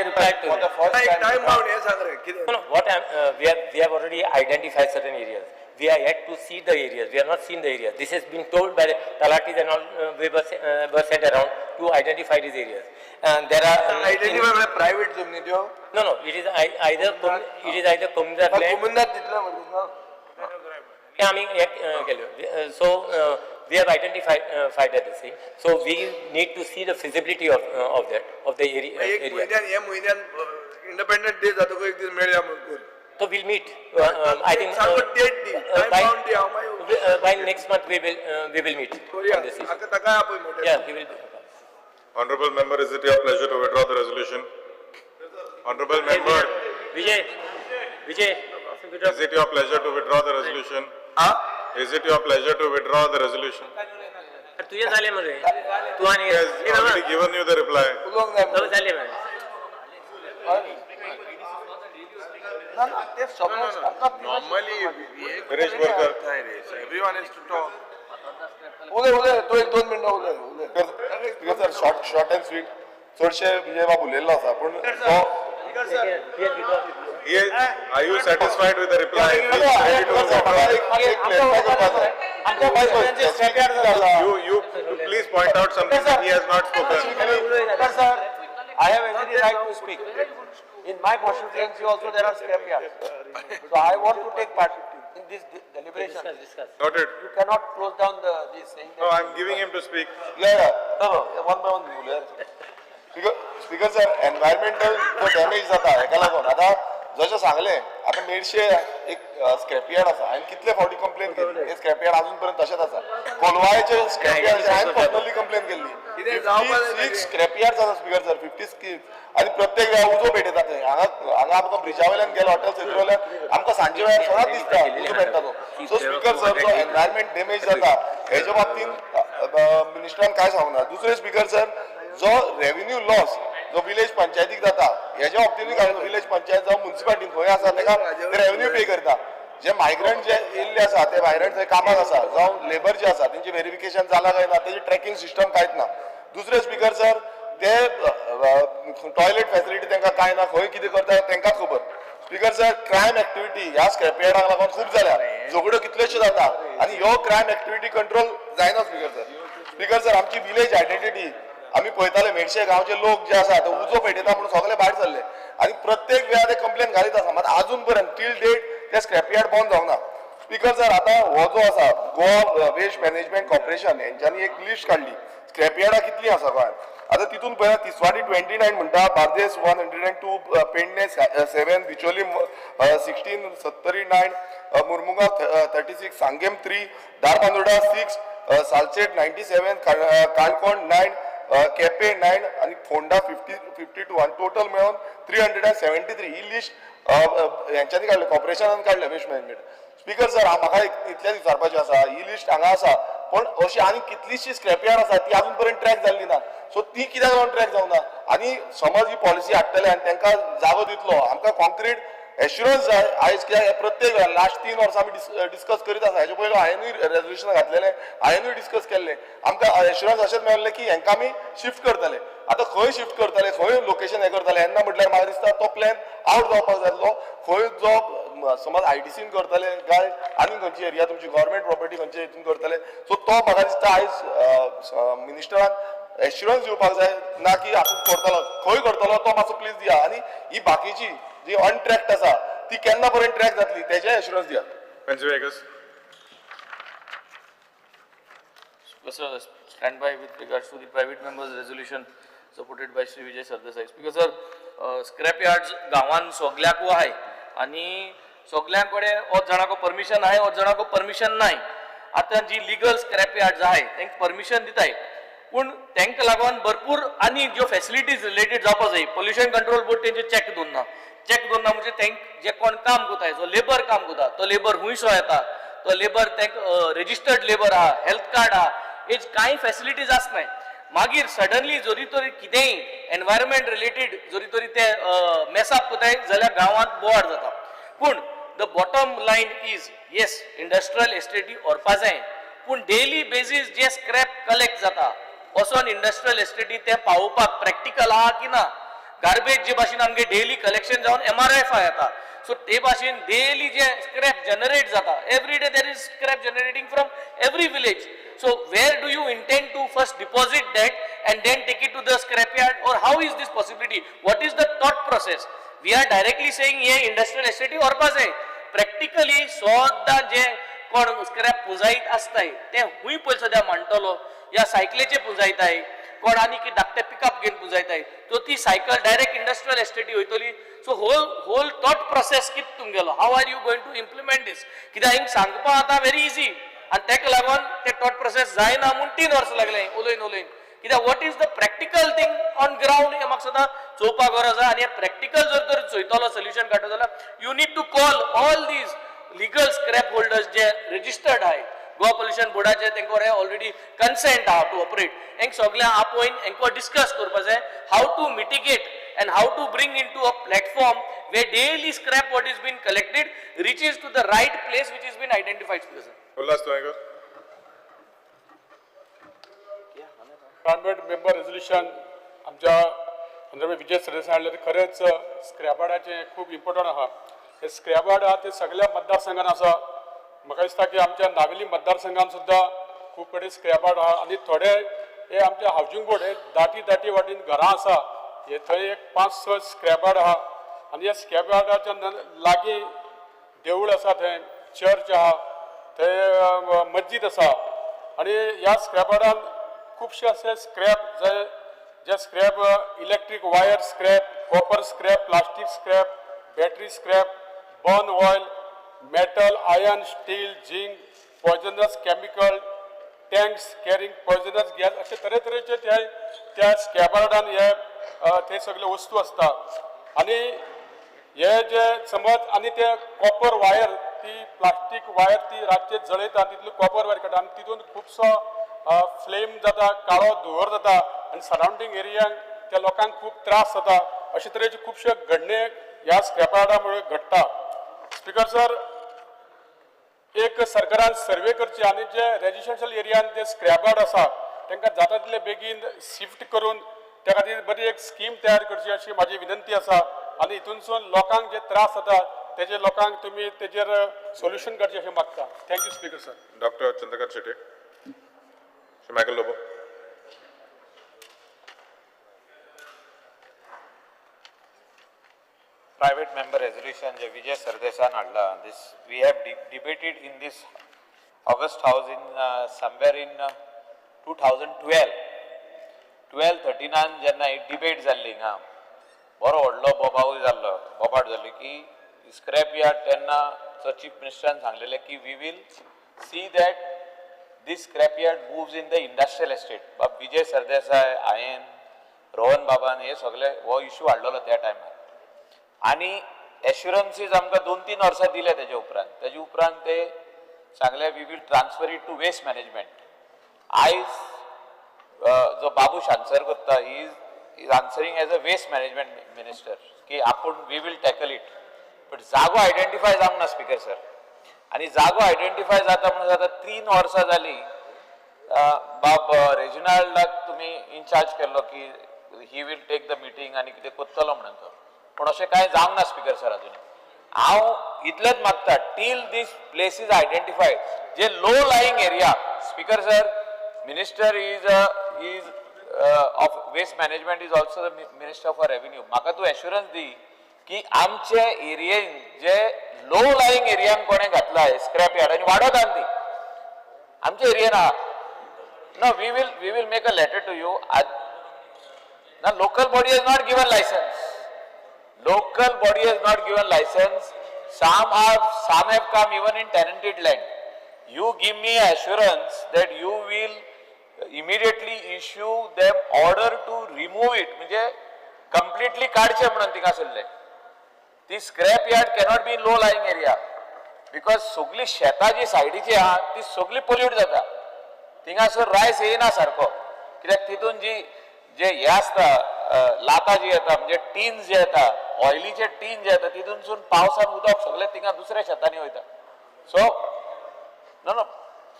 replied to. For the first time, time bound हें सांग रे कितें? No, no, what I'm, we have already identified certain areas. We are yet to see the areas. We have not seen the areas. This has been told by the Talatis and all. We were sent around to identify these areas. And there are identify म्हळ्यार private जमनी त्यो? No, no. It is either it is either Comunidade land. Comunidade दितले म्हणटा. आमी हे केल्यो. So we have identified that thing. So we need to see the feasibility of that of the area. एक म्हयन्यान हे म्हयन्यान इंडिपेंडंट डे जातकूच एक दीस मेळया म्हणून. So we'll meet. I think date the, time bound the, हांव मागीर by next month we will meet on this issue. ताकाय आपय मोठे. Yeah, he will be. Honorable member, is it your pleasure to withdraw the resolution? Honorable member, Vijay, Vijay, is it your pleasure to withdraw the resolution? Huh? Is it your pleasure to withdraw the resolution? तुझे झाले मरे. तू आणि He has already given you the reply. झाले मरे. ना ना, ते सगळें Normally, Viresh Borkar. Everyone has to talk. उलय उलय, तूं एक दोन मिनटां उलय उलय. Sir, short and sweet. चडशे विजय बाब उलयल्लो आसा पूण तो Are you satisfied with the reply? You please point out something that he has not spoken. Sir, I have every right to speak. In my constituency also there are scrap yards. So I want to take part in this deliberation. Discuss. Noted. You cannot close down this saying. No, I am giving him to speak. Yeah, yeah. No, no, one by one. Speaker sir, environmental जो damage जाता हेका लागून आतां जशें सांगलें आतां मेडशे एक scrapyard आसा, हांवें कितले फावटी कंप्लेन केली, हे स्क्रॅपयार्ड अजून पर्यंत तशेंच आसा. कोलवाळेचे स्क्रॅपयार्ड हांवें पर्सनली कंप्लेन केल्ली. 56 स्क्रॅपयार्ड आसा स्पीकर सर, 56 आनी प्रत्येक वेळा उजो पेटयता थंय. हांगा हांगा आमकां ब्रिजा वयल्यान गेलो हॉटेल सेंटर वयल्यान आमकां सांजे वेळार सदांच दिसता उजो पेट्टा तो. सो स्पीकर सर, जो एनवायरमेंट डॅमेज जाता हेच्या बाबतीन मिनिस्टरान कांय सांगूंक ना. दुसरें स्पीकर सर, जो रेव्हेन्यू लॉस जो विलेज पंचायतीक जाता हेच्या बाबतीनूय कांय विलेज पंचायत जावं मुन्सिपालिटीन खंय आसा तेका रेव्हेन्यू पे करता. जे मायग्रंट जे येयल्ले आसा ते मायग्रंट थंय कामाक आसा जावं लेबर जे आसा तेंचे वेरिफिकेशन जालां काय ना, तेजी ट्रॅकिंग सिस्टम कांयच ना. दुसरें स्पीकर सर, ते टॉयलेट फॅसिलिटी तांकां कांय ना, खंय कितें करता तेंकांच खबर. स्पीकर सर, क्रायम एक्टिविटी ह्या स्क्रॅपयार्डाक लागून खूब जाल्या. झगड्यो कितल्योश्यो जाता आनी ह्यो क्रायम एक्टिविटी कंट्रोल जायना स्पीकर सर. स्पीकर सर, आमची विलेज आयडेंटिटी आमी पळयताले, मेडशे गांवचे लोक जे आसा ते उजो पेटयता म्हणून सगळे भायर सरले आनी प्रत्येक वेळार ते कंप्लेन घालीत आसा, मात आजून पर्यंत टील डेट ते स्क्रॅप यार्ड बंद जावंक ना. स्पीकर सर, आतां हो जो आसा गोवा वेस्ट मॅनेजमेंट कॉर्पोरेशन हेंच्यांनी एक लिस्ट काडली स्क्रॅप यार्डां कितलीं आसा गोंयांत. आतां तितून पळया तिसवाडी 29 म्हणटा, बार्देस 102, पेडणे 7, बिचोली 16, सत्तरी 9, मुरमुगांव 36, सांगेम 3, धारबांदोडा 6, सालसेट 97, काणकोण 9, केपे 9 आनी फोंडा 52 आनी टोटल मेळून 373. ही लिस्ट हेंच्यांनी काडले, कॉर्पोरेशनान काडले वेस्ट मॅनेजमेंट. स्पीकर सर, म्हाका इतलेंच विचारपाचें आसा, ही लिस्ट हांगा आसा पण अशी आनी कितलीशी स्क्रॅप यार्ड आसा ती अजून पर्यंत ट्रॅक जाल्ली ना. सो ती कित्याक लागून ट्रॅक जावना आनी समज ही पॉलिसी हाडटले आनी तांकां जागो दितलो, आमकां कॉन्क्रीट एश्युरन्स जाय आयज, कित्याक प्रत्येक वेळार लास्ट 3 वर्सां आमी डिस्कस करीत आसा. हेजे पयलो हांवेनूय रेजोल्युशन घातलेलें, हांवेनूय डिस्कस केल्लें. आमकां एश्युरन्स अशेंच मेळ्ळें की हेंकां आमी शिफ्ट करतले. आतां खंय शिफ्ट करतले, खंय लोकेशन हें करतले येन्ना म्हटल्यार म्हाका दिसता तो प्लॅन आवट जावपाक जाय. खंय जो समज आयडीसीन करतले काय आनी खंयची एरिया तुमची गव्हर्मेंट प्रॉपर्टी खंयचे हितून करतले, सो तो म्हाका दिसता आयज मिनिस्टरान एश्युरन्स दिवपाक जाय ना की आपूण करतलो, खंय करतलो तो मातसो प्लीज दिया आनी ही बाकीची जी अनट्रॅक्ट आसा ती केन्ना पर्यंत ट्रॅक जातली तेजें एश्युरन्स दिया. Sir, stand by with regards to the private members resolution supported by Shri Vijay Sardesai. Speaker sir, scrap yards गांवान सगल्याकू आहाय आनी सगल्यां कडेन अर्द जाणांक परमिशन आहाय, अर्द जाणांक परमिशन नाय. आतां जी लिगल स्क्रॅप यार्ड्स आहाय तांकां परमिशन दिताय, पूण तांकां लागून भरपूर आनी ज्यो फॅसिलिटीज रिलेटेड जावपा जाय. पोल्युशन कंट्रोल बोर्ड तेंचे चॅक दवरना, चॅक दवरना म्हणजे तांकां जे कोण काम करताय, जो लेबर काम करता तो लेबर हुंयसो येता, तो लेबर तांकां रेजिस्टर्ड लेबर आहा, हेल्थ कार्ड आहा, हेज कांय फॅसिलिटीज आसनाय. मागीर सडनली जरी तरी कितेंय एनवायरमेंट रिलेटेड जरी तरी ते मेसअप करताय जाल्यार गांवांत बोवाळ जाता. पूण the bottom line is, yes, industrial एस्टेटी व्हरपा जाय, पूण डेली बेजीस जे स्क्रॅप कलेक्ट जाता वचोन इंडस्ट्रियल एस्टेटी ते पावोवपाक प्रॅक्टिकल आहा की ना. गार्बेज जे भाशेन आमगे डेली कलेक्शन जावन एमआरएफ येता, सो ते भाशेन डेली जे स्क्रॅप जनरेट जाता, every day there is scrap generating from every village. So where do you intend to first deposit that and then take it to the scrap yard, or how is this possibility? What is the thought process? We are directly saying hey industrial एस्टेटी व्हरपा जाय. Practically सद्दां जे कोण scrap पुंजायत आसताय ते खूंय पयलीं सद्या मांडटलो, या सायकलीचे पुंजायताय कोण आनी की धाकटे पिकअप घेवन पुंजायताय, सो ती सायकल डायरेक्ट इंडस्ट्रियल एस्टेटी वयतली. So whole thought process कितें तुमगेलो, how are you going to implement this? कित्याक हिंग सांगपा आतां व्हेरी इजी आनी ताका लागून ते थॉट प्रोसेस जायना म्हूण 3 वर्सां लागले उलयन उलयन. कित्याक what is the practical thing on ground हें म्हाका सदां चोवपाक गरज आहा. आनी हें प्रॅक्टिकल जर तर चोयतलो सोल्युशन काडटलो जाल्यार you need to call all these legal scrap holders J registered आहाय गोवा पोल्युशन बोर्डाचे, तांकां ऑलरेडी कन्सेंट आहा टू ऑपरेट, हेंक सगळ्यांक आपोवन हेंकां डिस्कस करपा जाय how to mitigate and how to bring into a platform where daily scrap what is been collected reaches to the right place which is been identified. Ulhas Tuyenkar. Private member resolution आमच्या honourable Vijay Sardesai हाडले, ते खरेंच स्क्रॅपार्डाचें खूब important आहा. हे स्क्रॅपार्ड आहा ते सगळ्या मतदारसंघान आसा. म्हाका दिसता की आमच्या नावेली मतदारसंघान सुद्दां खूब कडेन स्क्रॅपार्ड आहा आनी थोडे हे आमच्या हावजींग बोर्ड हे दाटी दाटी वाटेन घरां आसा, हे थंय एक 5-6 स्क्रॅपार्ड आहा आनी ह्या स्क्रॅपार्डाच्या लागीं देवूळ आसा, थंय चर्च आहा, थंय मस्जीद आसा आनी ह्या स्क्रॅपार्डान खुबशे असे स्क्रॅप जे scrap electric wire scrap, copper scrap, plastic scrap, battery scrap, burn oil, metal, iron, steel, zinc, poisonous chemical, tanks carrying poisonous gas अशे तरेतरेचे त्या त्या स्क्रॅपार्डान हे ते सगळे वस्तू आसता. आनी हे जे समज आनी ते कॉपर वायर ती प्लास्टीक वायर ती रातचे जळयता, तितली कॉपर वायर काडटा आनी तितून खुबसो फ्लेम जाता, काळो धुंवर जाता आनी सरावंडींग एरियांक त्या लोकांक खूब त्रास जाता. अशे तरेचे खुबशे घडणे ह्या स्क्रॅपार्डा मुळे घडटा. स्पिकर सर, एक सरकारान सर्वे करची आनी जे रेजिडेन्शियल एरियान जे स्क्रॅपार्ड आसा तांकां जाता तितले बेगीन शिफ्ट करून त्या खातीर बरी एक स्कीम तयार करची अशी म्हाजी विनंती आसा. आनी हितूनसून लोकांक जे त्रास जाता तेजे लोकांक तुमी तेजेर सोल्युशन काडचें अशें मागता. Thank you speaker sir. Doctor Chandrakant Shetye. Shri Michael Lobo. Private member resolution जे विजय सरदेसान हाडला, this we have debated in this august house in somewhere in 2012 12-13 जेन्ना ही डिबेट जाल्ली हिंगा, बरो व्हडलो बोबावूय जाल्लो, बोबाट जाल्ली की स्क्रॅप यार्ड तेन्ना चीफ मिनिस्टरान सांगलेलें की we will see that this scrap yard moves in the industrial estate. बाब विजय सरदेसाय, हांवें, रोहन बाबान हे सगळे हो इशू हाडलेलो त्या टायमार आनी एश्युरन्सीज आमकां 2-3 वर्सां दिले. तेजे उपरांत, तेजे उपरांत ते सांगले we will transfer it to waste management. आयज जो बाबूश आन्सर करता, is answering as a waste management minister की आपूण we will tackle it, but जागो आयडेंटिफाय जावंक ना स्पीकर सर. आनी जागो आयडेंटिफाय जाता म्हणून आतां 3 वर्सां जालीं. बाब रेजिनाल्डाक तुमी इनचार्ज केल्लो की he will take the meeting आनी कितें करतलो म्हणून तो, पूण अशें कांय जावंक ना स्पीकर सर अजून. हांव इतलेंच मागता, till this place is identified, J low lying area speaker sir, minister is of waste management is also the minister for revenue. म्हाका तूं एश्युरन्स दी की आमचे एरियेन जे लो लायिंग एरियान कोणें घातला स्क्रॅप यार्ड आनी वाडत आनी ती आमच्या एरियेन आहा ना, we will make a letter to you ना. Local body has not given licence. Local body has not given license. Some have come even in tenanted land. You give me assurance that you will immediately issue them order to remove it. म्हणजे completely काडचे म्हणून थिंगासरले. ती scrap yard cannot be in low lying area because सगळी शेतां जी सायडीची आहा ती सगळी पोल्यूट जाता. थिंगासर रायस येयना सारको, कित्याक तितून जी जे हे आसता, लातां जी येता, म्हणजे टीन जे येता, ऑयलीचे टीन जे येता, तितूनसून पावसान उदक सगळें थिंगा दुसऱ्या शेतांनी वयता. सो नो नो,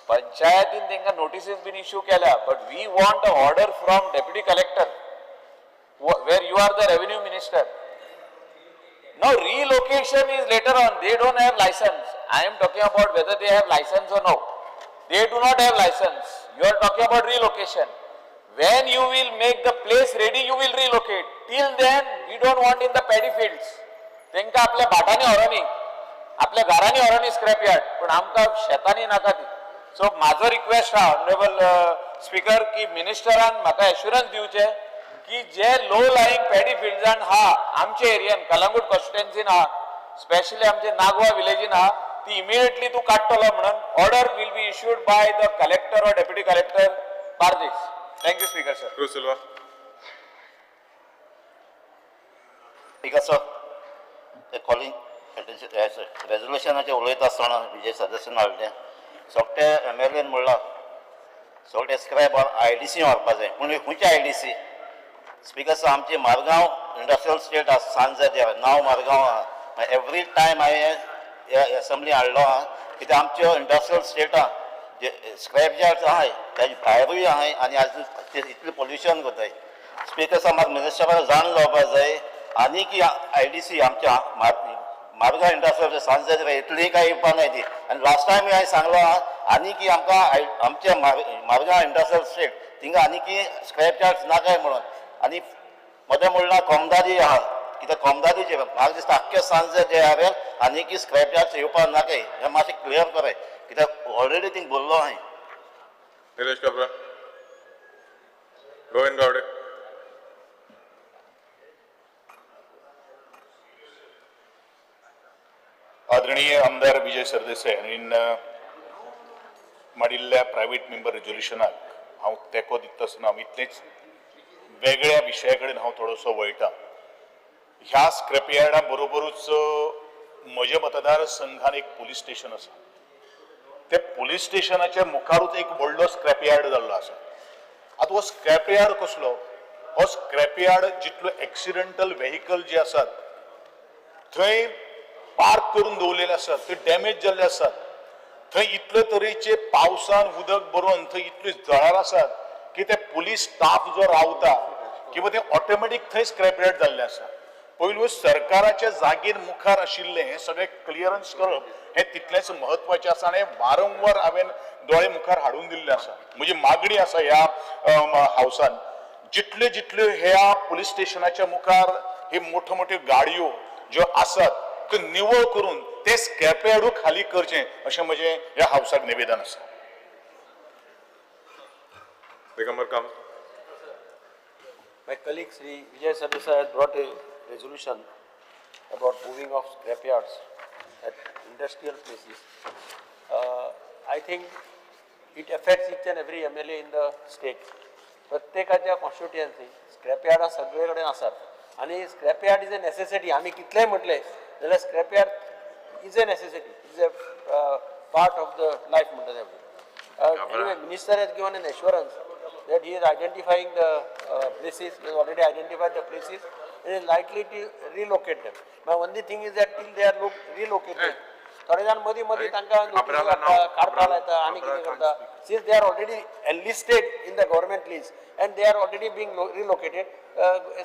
पंचायतीन तांकां नोटिसीस बीन इश्यू केल्या, but we want a order from deputy collector where you are the revenue minister. No, relocation is later on. They don't have license. I am talking about whether they have license or no. They do not have license. You are talking about relocation. When you will make the place ready, you will relocate. Till then, we don't want in the paddy fields. तांकां आपल्या भाटांनी व्हरोनी, आपल्या घरांनी व्हरोनी scrap yard, पूण आमकां शेतांनी नाका ती. सो म्हाजो रिक्वेस्ट आहा ऑनरेबल स्पीकर की मिनिस्टरान म्हाका एश्युरन्स दिवचें की जे लो लाईंग पॅडी फिल्ड्सान आहा आमच्या एरियान, कलंगूट कॉन्स्टिट्युएन्सीन आहा, स्पेशली आमचे नागवा विलेजीन आहा, ती इमिडिएटली तूं काडटलो म्हणून order will be issued by the collector or deputy collector Bardez. Thank you speaker sir. Cruz Silva. Speaker sir, ते कॉलिंग रेजोल्युशनाचेर उलयता आसतना विजय सरदेसान हाडलें, सगळे एम एल एन म्हणलां सगळे स्क्रॅप I D C व्हरपा जाय, पूण खंयचे I D C? Speaker sir, आमचे मारगांव इंडस्ट्रियल स्टेट आसा, सांज नांव मारगांव आहा. एवरी टायम हांवें एसेंब्ली हाडलो आहा, कित्याक आमच्यो इंडस्ट्रियल स्टेटां जे स्क्रॅप यार्ड्स आहाय तेजे भायरूय आहाय आनी आज ते इतलें पोल्युशन करताय. स्पीकर सर, म्हाका मिनिस्टराक जाण जावपा जाय आनी की I D C आमच्या मारगांव इंडस्ट्रियल सांज येतली काय येवपा नाय ती. आनी लास्ट टायम हांवें सांगलो आहा आनी की आमकां आमच्या मारगांव इंडस्ट्रियल स्टेट थिंगा आनी की स्क्रॅप यार्ड्स नाकाय म्हणून. आनी मदें म्हणलां कोमदादी आहा, कित्याक कोमदादीचे म्हाका दिसता आख्खे सांज जे आर आनी की स्क्रॅप यार्ड्स येवपा नाकाय, हें मातशें क्लियर कराय, कित्याक ऑलरेडी थिंग बोल्लो हांवें. निलेश काब्रा. गोविंद गावडे. आदरणीय आमदार विजय सरदेसाय हांणी मांडिल्ल्या प्रायव्हेट मेंबर रेजोल्युशनाक हांव तेंको दिता आसतना हांव इतलेंच वेगळ्या विशया कडेन हांव थोडोसो वळटा. ह्या स्क्रॅप यार्डा बरोबरूच म्हज्या मतदारसंघान एक पुलीस स्टेशन आसा. ते पुलीस स्टेशनाच्या मुखारूच एक व्हडलो स्क्रॅप यार्ड जाल्लो आसा. आतां हो स्क्रॅप यार्ड कसलो? हो स्क्रॅप यार्ड जितलो एक्सिडेंटल व्हेकल जे आसात थंय पार्क करून दवरलेले आसात, ते डॅमेज जाल्ले आसात. थंय इतले तरेचे पावसान उदक भरून थंय इतली जळार आसात की ते पुलीस स्टाफ जो रावता किंवा ते ऑटोमॅटीक थंय स्क्रॅप यार्ड जाल्ले आसा. पयलू सरकाराच्या जागेर मुखार आशिल्लें हें सगळें क्लियरन्स करप हें तितलेंच म्हत्वाचें आसा आनी वारंवार हांवें दोळे मुखार हाडून दिल्लें आसा. म्हजी मागणी आसा ह्या हावसान जितल्यो जितल्यो ह्या पुलीस स्टेशनाच्या मुखार ही मोठ्यो मोठ्यो गाडयो ज्यो आसात त्यो निवळ करून ते स्क्रॅप यार्डूय खाली करचें अशें म्हजें ह्या हावसाक निवेदन आसा. Digambar Kamat. My colleague Sri Vijay Sardesai has brought a resolution about moving of scrapyards at industrial places. I think it affects each and every MLA in the state. प्रत्येकाच्या कॉन्स्टिट्युएन्सी स्क्रॅपयार्डां सगळे कडेन आसात आनी स्क्रॅपयार्ड is a necessity. आमी कितलेंय म्हटलें जाल्यार scrapyard is a necessity, is a part of the life म्हणटा तें. Anyway, minister has given an assurance that he is identifying the places, he has already identified the places and is likely to relocate them. My only thing is that till they are relocated, थोडे जाण मदीं मदीं तांकां notice काडपाक लायता आनी कितें करता. Since they are already enlisted in the government list and they are already being relocated,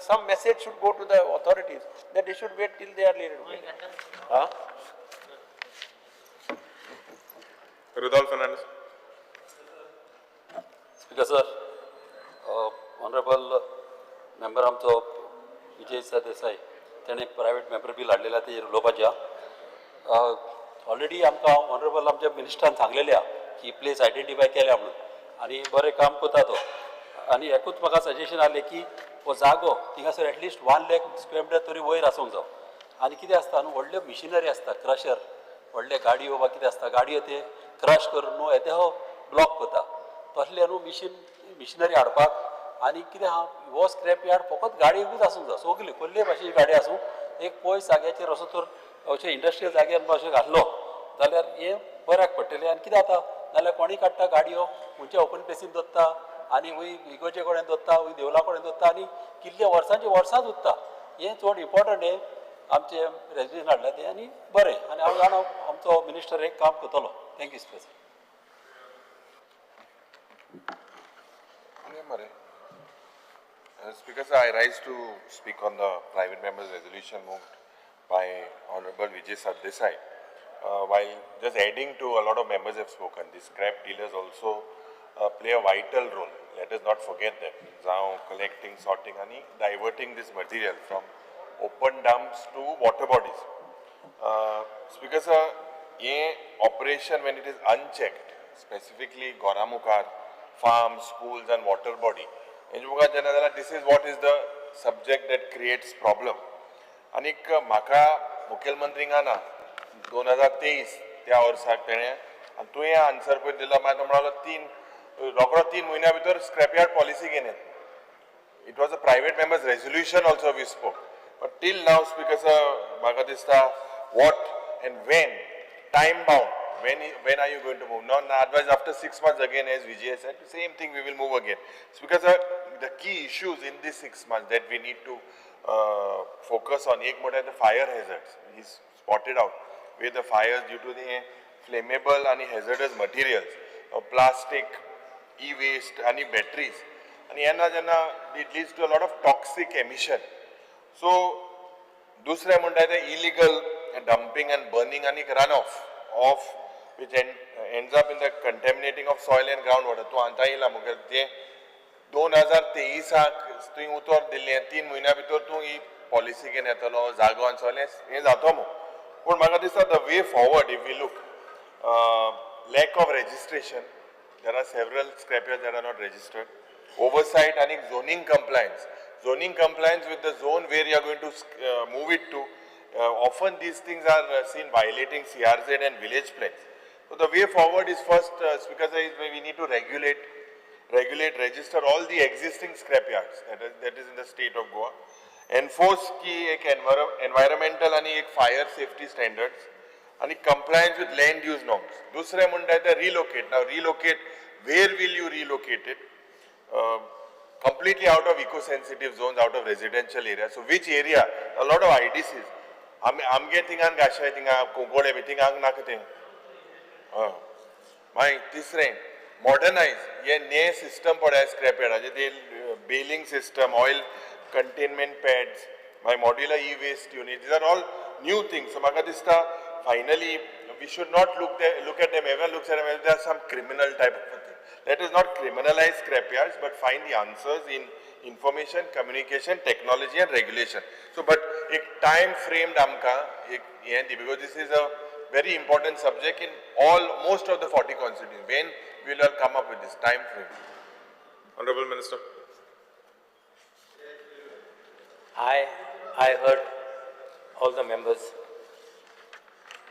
some message should go to the authorities that they should wait till they are relocated. Huh? Rudolph Fernandes. Speaker sir, honourable member आमचो विजय सरदेसाय तेणें private member bill हाडलेलें तेजेर उलोवपाचें. Already आमकां honourable आमच्या मिनिस्टरान सांगलेलें आहा की प्लेस आयडेंटिफाय केल्या म्हणून आनी बरें काम करता तो. आनी एकूच म्हाका सजेशन आहलें की हो जागो थिंगासर एटलिस्ट 1 लाख स्क्वेअर मिटर तरी वयर आसूंक जावो. आनी कितें आसता न्हू, व्हडल्यो मिशिनरी आसता, क्रशर, व्हडले गाडयो वा कितें आसता, गाडयो ते क्रश करून न्हू येदे हो ब्लॉक करता. तसले न्हू मिशिनरी हाडपाक. आनी कितें आहा, हो स्क्रॅप यार्ड फकत गाडयेकूच आसूंक जाय, सगली कसले भाशेची गाडी आसूं, एक पयस जाग्याचेर असो तर अशें इंडस्ट्रियल जाग्यार अशें घातलो जाल्यार हें बऱ्याक पडटलें. आनी कितें जाता नाल्यार कोणूय काडटा गाडयो खंयच्या ओपन प्लेसीन दवरता आनी वय इगोजे कडेन दवरता, वय देवळा कडेन दवरता आनी कितले वर्सांची वर्सांच उरता. हें चड इम्पोर्टंट हें आमचें रेजल्युशन हाडलां तें आनी बरें. आनी हांव जाणा आमचो मिनिस्टर एक काम करतलो. Thank you sir. Speaker sir, I rise to speak on the private members resolution moved by Honorable Vijay Sardesai. While just adding to a lot of members have spoken, the scrap dealers also play a vital role. Let us not forget that. Now collecting, sorting and diverting this material from open dumps to water bodies. Speaker sir, ye operation when it is unchecked, specifically Goramukar, farms, schools and water body, this is what is the subject that creates problem. आनीक म्हाका मुखेलमंत्रींक ना 2023 त्या वर्साक तेणें आनी तुवें answer पळय दिलो, मागीर तो म्हणलो रोकडो 3 म्हयन्या भितर स्क्रॅपयार्ड पॉलिसी घेवन येता. It was a private members resolution also we spoke, but till now speaker sir म्हाका दिसता what and when time bound, when are you going to move? No, otherwise after 6 months again, as Vijay said, same thing we will move again. It's because the key issues in these 6 months that we need to focus on, ek mother the fire hazards. He's spotted out where the fires due to the flammable and hazardous materials, plastic, e-waste and batteries, and it leads to a lot of toxic emission. So, dusre munda the illegal dumping and burning and runoff of which ends up in the contaminating of soil and groundwater. तूं आतां येयला मुगेल ते 2023 तुवें उतर दिल्लें, 3 म्हयन्या भितर तूं ही पॉलिसी घेवन येतलो, जागो आनी सगळें हें जातो मू. पूण म्हाका दिसता the way forward if you look, lack of registration, there are several scrapyards that are not registered, oversight आनी zoning compliance, zoning compliance with the zone where you are going to move it to. Often these things are seen violating CRZ and village plans. So the way forward is first, because we need to regulate, register all the existing scrapyards that is in the state of Goa. Enforce ki ek environmental and ek fire safety standards and compliance with land use norms. Dusre munda hai relocate. Now relocate, where will you relocate it? Completely out of eco-sensitive zones, out of residential area. So which area? A lot of IDCs. आमगे थिंगान गाशाय थिंगा कोंकोळे बी थिंगांक नाका तें. मागीर तिसरें modernise हे ने system पळय scrap यार्डाचे ते baling system, oil containment pads, मागीर modular e waste unit, these are all new things. So म्हाका दिसता finally we should not look at them, everyone looks at them as they are some criminal type of thing. Let us not criminalize scrapyards, but find the answers in information, communication, technology and regulation. So, but एक time framed आमकां एक हें दी, because this is a very important subject in all, most of the 40 constituencies. When we will all come up with this time frame? Honorable Minister. I heard all the members,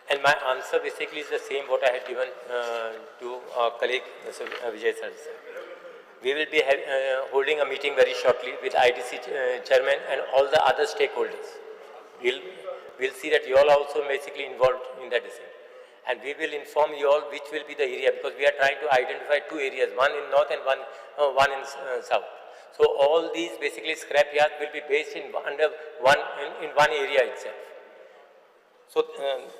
and my answer basically is the same what I had given to our colleague Mr. Vijay Sardesai. We will be holding a meeting very shortly with IDC chairman and all the other stakeholders. We'll see that you all are also basically involved in that decision. And we will inform you all which will be the area, because we are trying to identify two areas, one in north and one in south. So all these basically scrap yards will be based in under one in one area itself. So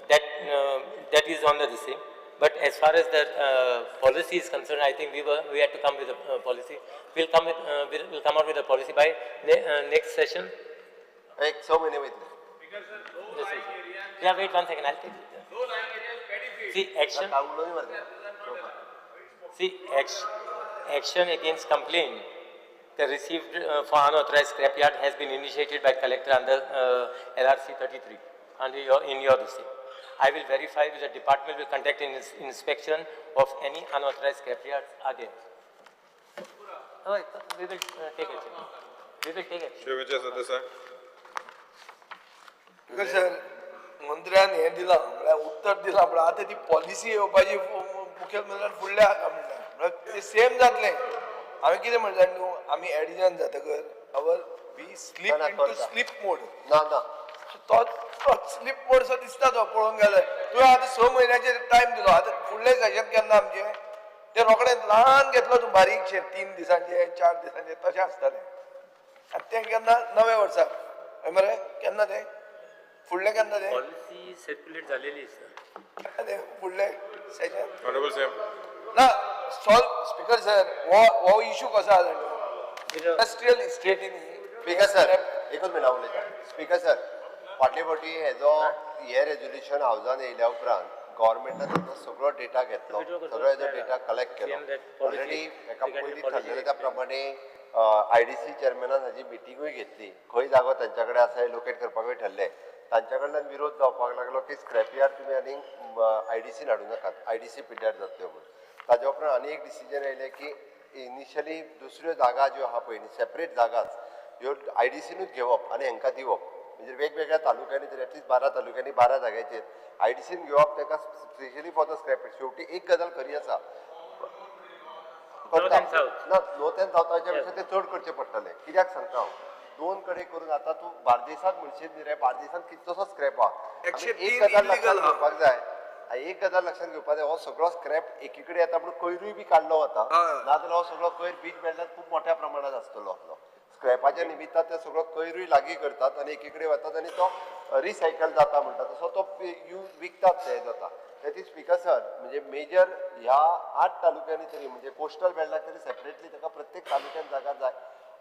that is on the same. But as far as the policy is concerned, I think we had to come with a policy. We'll come out with a policy by next session. So many with. Yeah, wait 1 second. I'll take it. See action. See action against complaint the received for unauthorized scrapyard has been initiated by collector under LRC 33 under your in your receipt. I will verify with the department will conduct an inspection of any unauthorized scrapyards are there. Oh, we will take action. We will take action. Shri Vijay Sardesai. Because sir, मंत्र्यान हें दिलां म्हळ्यार उत्तर दिलां, पूण आतां ती policy येवपाची मुखेल म्हणल्यार फुडल्या हाका म्हणल्यार म्हळ्यार तें सेम जातलें. हांवें कितें म्हणलें न्हू, आमी एडिजन जातकर our we slip into sleep mode. ना ना तो स्लीप मोड सो दिसता तो पळोवंक गेल्यार. तुवें आतां 6 म्हयन्याचेर टायम दिलो, आतां फुडलें सेशन केन्ना आमचें तें रोखडें ल्हान घेतलो तूं बारीकशें 3 दिसांचें 4 दिसांचें तशें आसतालें. आनी तें केन्ना नव्या वर्साक हय मरे, केन्ना तें फुडलें केन्ना तें पॉलिसी सर्क्युलेट जालेली आसा तें फुडलें सेशन. Honourable CM. ना सॉल्व स्पीकर सर, हो इशू कसो आसा इंडस्ट्रियल इस्टेटींनी. स्पीकर सर एकूच मिनट हांव उलयतां. स्पीकर सर, फाटले फावटी हेजो हे रेजोल्युशन हावजान येयल्या उपरांत गव्हर्मेंटान ताचो सगळो डेटा घेतलो, सगळो हेजो डेटा कलेक्ट केलो. ऑलरेडी हेका पयलीं ठरलेलें त्या प्रमाणे आयडीसी चेअरमॅनान हाजी मिटिंगूय घेतली, खंय जागो तांच्या कडेन आसा हें लोकेट करपाकूय ठरलें. तांच्या कडल्यान विरोध जावपाक लागलो की स्क्रॅप यार्ड तुमी आनीक आयडीसीन हाडूं नाकात, आयडीसी पिड्ड्यार जातल्यो म्हणून. ताज्या उपरांत आनी एक डिसिजन येयलें की इनिशियली दुसऱ्यो जागा ज्यो आहा पळय न्ही, सेपरेट जागाच ह्यो आयडीसीनूच घेवप आनी हेंकां दिवप, म्हणजे वेगवेगळ्या तालुक्यांनी तरी एटलिस्ट 12 तालुक्यांनी 12 जाग्याचेर आयडीसीन घेवप ताका स्पेशली फॉर the scrap. शेवटी एक गजाल खरी आसा, ना नॉर्थ एंड सावथाच्या पेक्षा ते चड करचें पडटलें. कित्याक सांगता हांव, 2 कडेन करून आतां तूं बार्देसांत म्हणशीत न्ही रे, बार्देसांत कितलोसो स्क्रॅप आहा. एक गजाल लक्षांत घेवपाक जाय, एक गजाल लक्षांत घेवपाक जाय, हो सगळो स्क्रॅप एकी कडेन येता म्हणून कयरूय बी काडलो वता, नाजाल्यार हो सगळो कयर बीच बेल्टात खूब मोठ्या प्रमाणात आसतलो आपलो. स्क्रॅपाच्या निमित्तान ते सगळो कयरूय लागीं करतात आनी एकी कडेन वतात आनी तो रिसायकल जाता म्हणटा तसो तो यूज विकतात ते जाता. तेची स्पीकर सर म्हणजे मेजर ह्या 8 तालुक्यांनी तरी म्हणजे कोस्टल बेल्टाक तरी सेपरेटली ताका प्रत्येक तालुक्यान जागा जाय.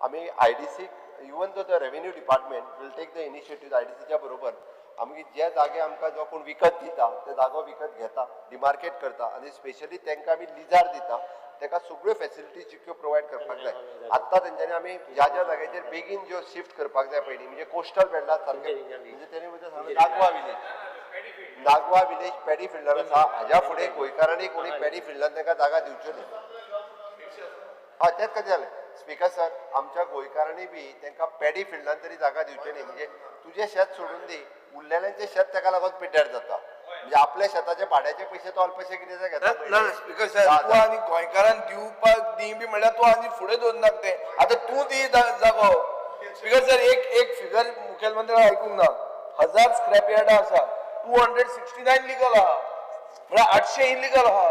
आमी आयडीसीक even though the revenue department will take the initiative आयडीसीच्या बरोबर आमी जे जागे आमकां जो कोण विकत दिता ते जागो विकत घेता, डिमार्केट करता आनी स्पेशली तांकां आमी लिजार दिता, ताका सगळ्यो फेसिलिटीज जितक्यो प्रोवायड करपाक जाय. आत्तां तेंच्यांनी आमी ज्या ज्या जाग्याचेर बेगीन ज्यो शिफ्ट करपाक जाय पयलीं म्हणजे कोस्टल बेल्टात सारकें म्हणजे तेणी म्हणजे सांगलें Nagwa village, Nagwa village paddy fielder आसा, हाज्या फुडें गोंयकारांनी कोणी पॅडी फिल्डान तांकां जागा दिवच्यो न्ही. हय तेंच कशें जालें स्पीकर सर, आमच्या गोंयकारांनी बी तांकां पॅडी फिल्डान तरी जागा दिवची न्ही. म्हणजे तुजें शेत सोडून दी, उरलेल्यांचें शेत ताका लागून पिड्ड्यार जाता. म्हणजे आपल्या शेताचे भाड्याचे पयशे तो अल्पशे कितें घेता. ना स्पीकर सर, तूं आनी गोंयकारान दिवपाक दी बी म्हणल्यार तूं आनी फुडें दवरनाक तें, आतां तूं दी जागो. स्पीकर सर, एक फिगर मुखेलमंत्र्याक आयकूंक ना, 1000 स्क्रॅप यार्डां आसा, 269 लिगल आहा, म्हळ्यार 800 इलिगल आहा.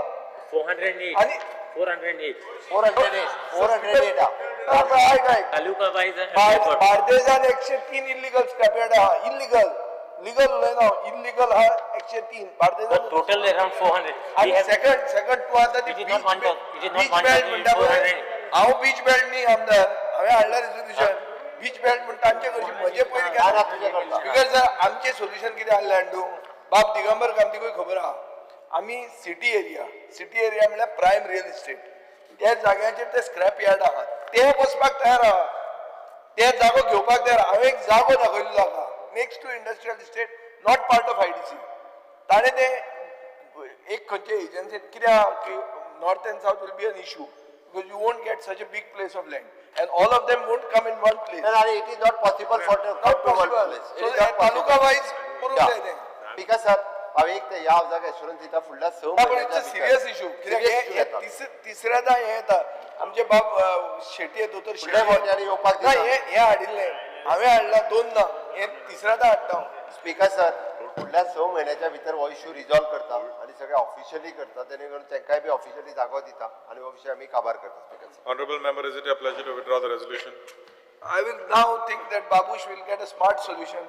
408 आनी 408 408 आयक तालुका वायज बार्देजान 103 इलिगल स्क्रॅप यार्ड आहा. इलिगल, लिगल उलयना, इलिगल आहा 103 बार्देजान. Total around 400. आनी सेकंड तूं आतां ती बीच बेल्ट म्हणटा पळय, हांव बीच बेल्ट न्ही आमदार, हांवें हाडला रेजोल्युशन. बीच बेल्ट म्हणटा तांचे करची म्हजे पयलीं केन्ना. स्पीकर सर, आमचें सोल्युशन कितें आहलें अंडू बाब दिगंबर कामतीकूय खबर आहा. आमी सिटी एरिया, सिटी एरिया म्हणल्यार प्रायम रियल इस्टेट, त्या जाग्यांचेर ते स्क्रॅप यार्ड आहा, ते बसपाक तयार आहा, ते जागो घेवपाक तयार. हांवें एक जागो दाखयल्लो ताका next to industrial estate, not part of IDC. ताणें ते एक खंयचे एजन्सीन कित्याक की north and south will be an issue because you won't get such a big place of land and all of them won't come in one place. It is not possible for not possible. So taluka wise करूंक जाय तें. Because sir, हांव एक ते ह्या हावजाक assurance दिता फुडल्या 6 पण it's a serious issue कित्याक तिसऱ्यादा हें येता. आमचे बाब शेटये, दोतोर शेटये येवपाक ना, हें हाडिल्लें हांवें हाडलां 2 ना, हें तिसऱ्यादा हाडटा हांव. स्पीकर सर, फुडल्या 6 म्हयन्याच्या भितर हो इशू रिजॉल्व करता आनी सगळे ऑफिशियली करता, तेणे करून तांकांय बी ऑफिशियली जागो दिता आनी हो विशय आमी काबार करता. Speaker sir. Honourable member, is it your pleasure to withdraw the resolution? I will now think that Babush will get a smart solution,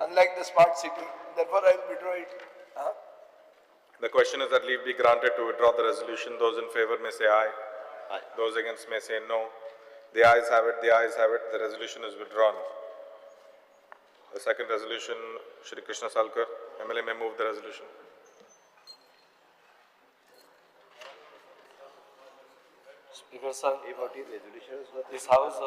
unlike the smart city. Therefore, I will withdraw it. Huh? The question is that leave be granted to withdraw the resolution. Those in favor may say aye. Aye. Those against may say no. The ayes have it. The ayes have it. The resolution is withdrawn. The second resolution, Shri Krishna Salkar, MLA may move the resolution. Speaker sir, this House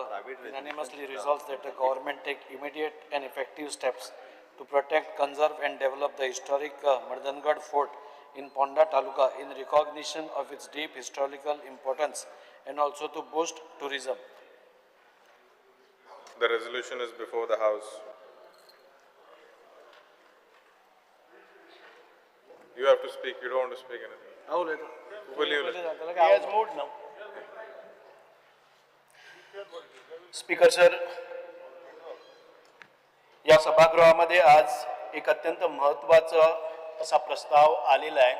unanimously resolves that the government take immediate and effective steps to protect, conserve and develop the historic Mardangad Fort in Ponda Taluka in recognition of its deep historical importance and also to boost tourism. The resolution is before the House. You have to speak. You don't want to speak anything. Will you? He has moved now. Speaker sir, या सभागृहामध्ये आज एक अत्यंत महत्त्वाचा असा प्रस्ताव आलेला आहे.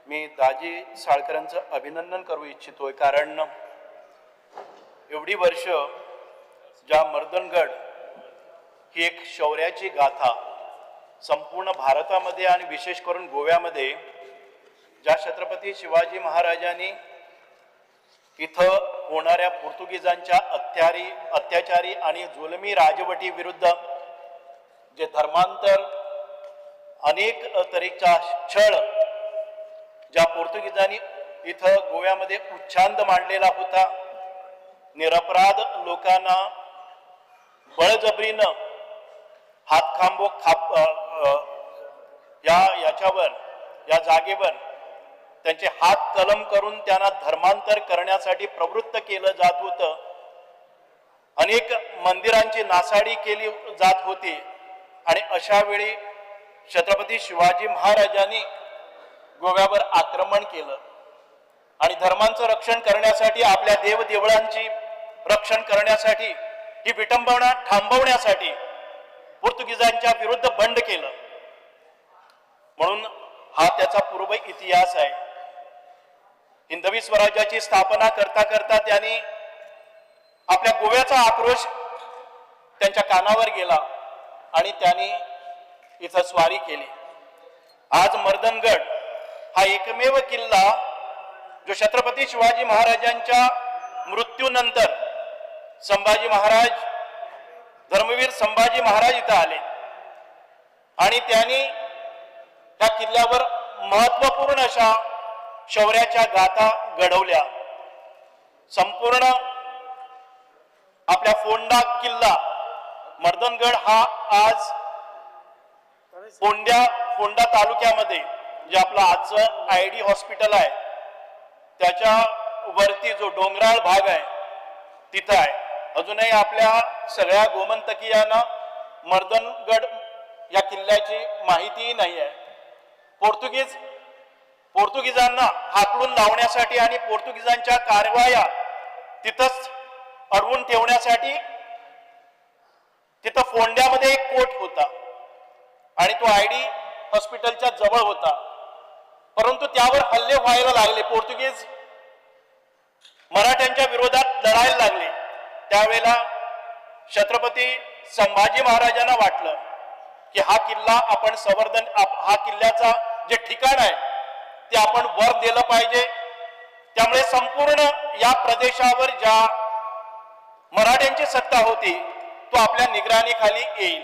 मी दाजी साळकरांचं अभिनंदन करू इच्छितोय, कारण एवढी वर्ष ज्या मर्दनगड ही एक शौर्याची गाथा संपूर्ण भारतामध्ये आणि विशेष करून गोव्यामध्ये ज्या छत्रपती शिवाजी महाराजांनी इथं होणाऱ्या पोर्तुगीजांच्या अत्याचारी आणि जुलमी राजवटीविरुद्ध जे धर्मांतर अनेक तऱ्हेचा छळ ज्या पोर्तुगीजांनी इथं गोव्यामध्ये उच्छांद मांडलेला होता, निरपराध लोकांना बळजबरीनं हातखांबो खाप या याच्यावर या जागेवर त्यांचे हात कलम करून त्यांना धर्मांतर करण्यासाठी प्रवृत्त केलं जात होतं, अनेक मंदिरांची नासाडी केली जात होती आणि अशा वेळी छत्रपती शिवाजी महाराजांनी गोव्यावर आक्रमण केलं आणि धर्मांचं रक्षण करण्यासाठी, आपल्या देवदेवळांची रक्षण करण्यासाठी, ही विटंबना थांबवण्यासाठी पोर्तुगीजांच्या विरुद्ध बंड केलं. म्हणून हा त्याचा पूर्व इतिहास आहे. हिंदवी स्वराज्याची स्थापना करता करता त्यांनी आपल्या गोव्याचा आक्रोश त्यांच्या कानावर गेला आणि त्यांनी इथं स्वारी केली. आज मर्दनगड हा एकमेव किल्ला जो छत्रपती शिवाजी महाराजांच्या मृत्यूनंतर संभाजी महाराज, धर्मवीर संभाजी महाराज इथं आले आणि त्यांनी त्या किल्ल्यावर महत्वपूर्ण अशा शौर्याच्या गाथा घडवल्या. संपूर्ण आपल्या फोंडा किल्ला मर्दनगड हा आज फोंडा तालुक्यामध्ये जे आपलं आजचं ID hospital आहे त्याच्या वरती जो डोंगराळ भाग आहे तिथं आहे. अजूनही आपल्या सगळ्या गोमंतकीयांना मर्दनगड या किल्ल्याची माहितीही नाही आहे. पोर्तुगीजांना हाकलून लावण्यासाठी आणि पोर्तुगीजांच्या कारवाया तिथंच अडवून ठेवण्यासाठी तिथं फोंड्यामध्ये एक कोट होता आणि तो ID हॉस्पिटलच्या जवळ होता, परंतु त्यावर हल्ले व्हायला लागले. पोर्तुगीज मराठ्यांच्या विरोधात लढायला लागले. त्यावेळेला छत्रपती संभाजी महाराजांना वाटलं की हा किल्ला आपण संवर्धन, हा किल्ल्याचा जे ठिकाण आहे ते आपण वर दिलं पाहिजे. त्यामुळे संपूर्ण या प्रदेशावर ज्या मराठ्यांची सत्ता होती तो आपल्या निगराणीखाली येईल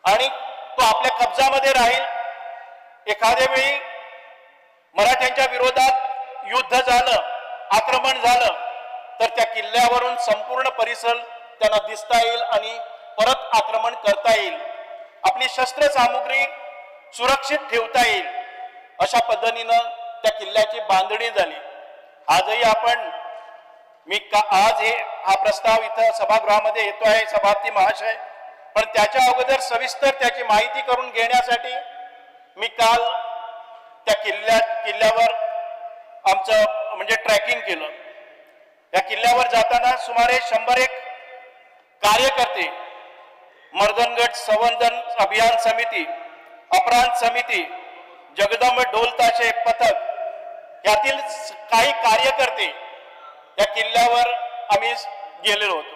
आणि तो आपल्या कब्जामध्ये राहील. एखाद्या वेळी मराठ्यांच्या विरोधात युद्ध झालं, आक्रमण झालं तर त्या किल्ल्यावरून संपूर्ण परिसर त्यांना दिसता येईल आणि परत आक्रमण करता येईल, आपली शस्त्र सामुग्री सुरक्षित ठेवता येईल. अशा पद्धतीनं त्या किल्ल्याची बांधणी झाली. आजही आपण मी का आज हे हा प्रस्ताव इथं सभागृहामध्ये येतो आहे सभापती महाशय, पण त्याच्या अगोदर सविस्तर त्याची माहिती करून घेण्यासाठी मी काल त्या किल्ल्यावर आमचं म्हणजे ट्रॅकिंग केलं. या किल्ल्यावर जाताना सुमारे 101 कार्यकर्ते, मर्दनगड संवर्धन अभियान समिती, अपरांत समिती, जगदंब ढोलताशे पथक यातील काही कार्यकर्ते या किल्ल्यावर आम्ही गेलेलो होतो.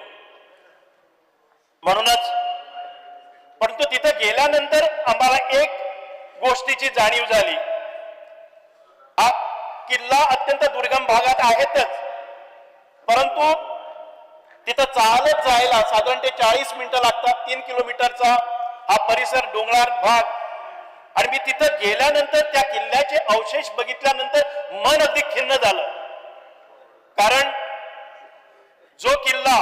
म्हणूनच परंतु तिथं गेल्यानंतर आम्हाला एक गोष्टीची जाणीव झाली. हा किल्ला अत्यंत दुर्गम भागात आहेतच, परंतु तिथं चालत जायला साधारण ते 40 मिनिटं लागतात. 3 किलोमीटरचा हा परिसर, डोंगराळ भाग. आणि मी तिथं गेल्यानंतर त्या किल्ल्याचे अवशेष बघितल्यानंतर मन अगदी खिन्न झालं. कारण जो किल्ला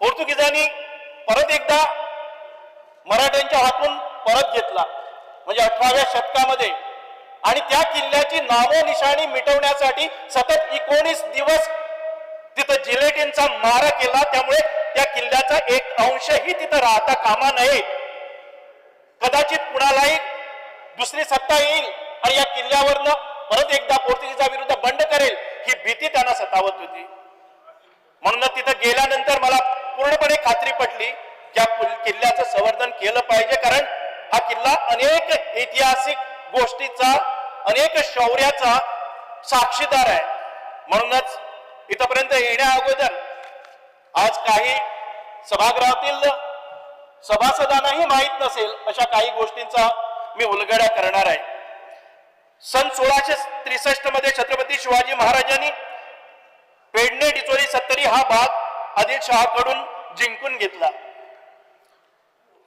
पोर्तुगीजांनी परत एकदा मराठ्यांच्या हातून परत घेतला म्हणजे 18व्या शतकामध्ये, आणि त्या किल्ल्याची नामोनिशाणी मिटवण्यासाठी सतत 19 दिवस तिथं जिलेटिनचा मारा केला. त्यामुळे त्या किल्ल्याचा एक अंशही तिथं राहता कामा नये. कदाचित कुणालाही दुसरी सत्ता येईल आणि या किल्ल्यावरनं परत एकदा पोर्तुगीजा विरुद्ध बंड करेल ही भीती त्यांना सतावत होती. म्हणून तिथं गेल्यानंतर मला पूर्णपणे खात्री पटली की या किल्ल्याचं संवर्धन केलं पाहिजे. कारण हा किल्ला अनेक ऐतिहासिक गोष्टीचा, अनेक शौर्याचा साक्षीदार आहे. म्हणूनच इथपर्यंत येण्या अगोदर आज काही सभागृहातील सभासदांनाही माहीत नसेल अशा काही गोष्टींचा मी उलगडा करणार आहे. सन 1663 मध्ये छत्रपती शिवाजी महाराजांनी पेडणे, डिचोली, सत्तरी हा भाग आदिलशहाकडून जिंकून घेतला.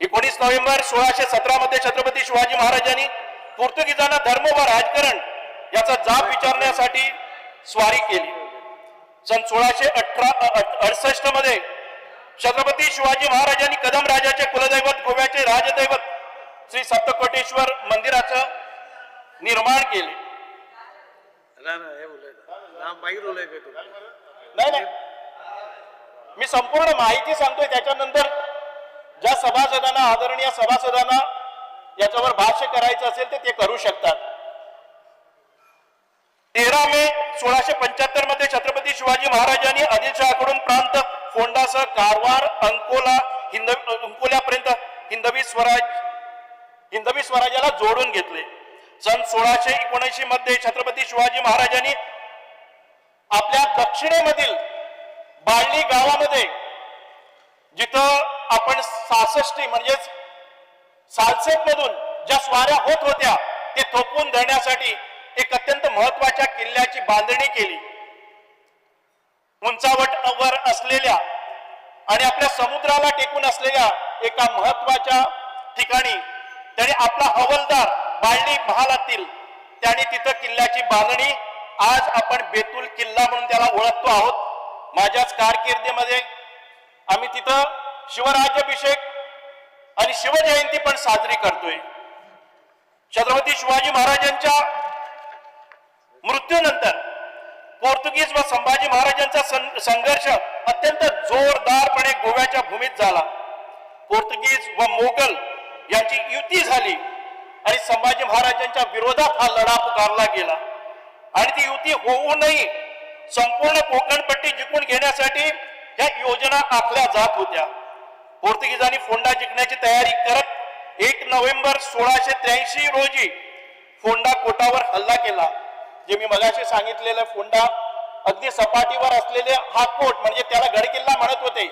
19 नोव्हेंबर 1617 मध्ये छत्रपती शिवाजी महाराजांनी पोर्तुगीजांना धर्म व राजकारण याचा जाब विचारण्यासाठी स्वारी केली. सन 1668 मध्ये छत्रपती शिवाजी महाराजांनी कदम राजाचे कुलदैवत गोव्याचे राजदैवत श्री सप्तकोटेश्वर मंदिराचं निर्माण केले. नाही नाही, मी संपूर्ण माहिती सांगतोय. त्याच्यानंतर ज्या सभासदांना, आदरणीय सभासदांना याच्यावर भाष्य करायचं असेल तर ते करू शकतात. 13 मे 1675 मध्ये छत्रपती शिवाजी महाराजांनी आदिलशहाकडून प्रांत फोंडासह कारवार, अंकोला, अंकोल्यापर्यंत हिंदवी स्वराज्याला जोडून घेतले. सन 1679 मध्ये छत्रपती शिवाजी महाराजांनी आपल्या दक्षिणेमधील बाळली गावामध्ये, जिथं आपण 66 म्हणजेच सालसेट मधून ज्या स्वाऱ्या होत होत्या ते थोपवून धरण्यासाठी एक अत्यंत महत्वाच्या किल्ल्याची बांधणी केली. उंचावटवर असलेल्या आणि आपल्या समुद्राला टेकून असलेल्या एका महत्वाच्या ठिकाणी त्यांनी आपला हवालदार बाळली महालातील त्यांनी तिथं किल्ल्याची बांधणी, आज आपण बेतूल किल्ला म्हणून त्याला ओळखतो आहोत. माझ्याच कारकिर्दीमध्ये आम्ही तिथं शिवराज्याभिषेक आणि शिवजयंती पण साजरी करतोय. छत्रपती शिवाजी महाराजांच्या मृत्यूनंतर पोर्तुगीज व संभाजी महाराजांचा संघर्ष अत्यंत जोरदारपणे गोव्याच्या भूमीत झाला. पोर्तुगीज व मोगल यांची युती झाली आणि संभाजी महाराजांच्या विरोधात हा लढा पुकारला गेला. आणि ती युती होऊनही संपूर्ण कोकणपट्टी जिंकून घेण्यासाठी या योजना आखल्या जात होत्या. पोर्तुगीजांनी फोंडा जिंकण्याची तयारी करत 1 नोव्हेंबर 1683 रोजी फोंडा कोटावर हल्ला केला. जे मी मगाशी सांगितलेलं फोंडा अगदी सपाटीवर असलेले हा कोट म्हणजे त्याला गडकिल्ला म्हणत होते,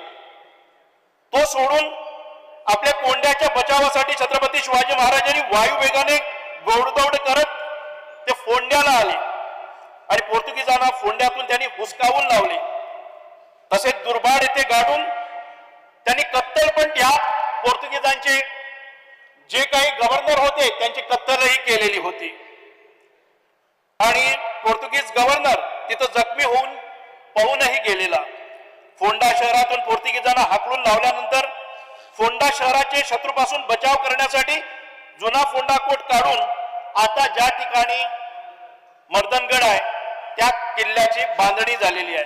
तो सोडून आपल्या कोंड्याच्या बचावासाठी छत्रपती शिवाजी महाराजांनी वायुवेगाने घोडदौड करत ते फोंड्याला आले आणि पोर्तुगीजांना फोंड्यातून त्यांनी हुसकावून लावले. तसेच दुर्बाड येथे गाडून त्यांनी कत्तल पण त्या पोर्तुगीजांचे जे काही गव्हर्नर होते त्यांची कत्तलही केलेली होती. आणि पोर्तुगीज गव्हर्नर तिथं जखमी होऊन पळूनही गेलेला. फोंडा शहरातून पोर्तुगीजांना हाकलून लावल्यानंतर फोंडा शहराचे शत्रूपासून बचाव करण्यासाठी जुना फोंडा कोट काढून आता ज्या ठिकाणी मर्दनगड आहे त्या किल्ल्याची बांधणी झालेली आहे.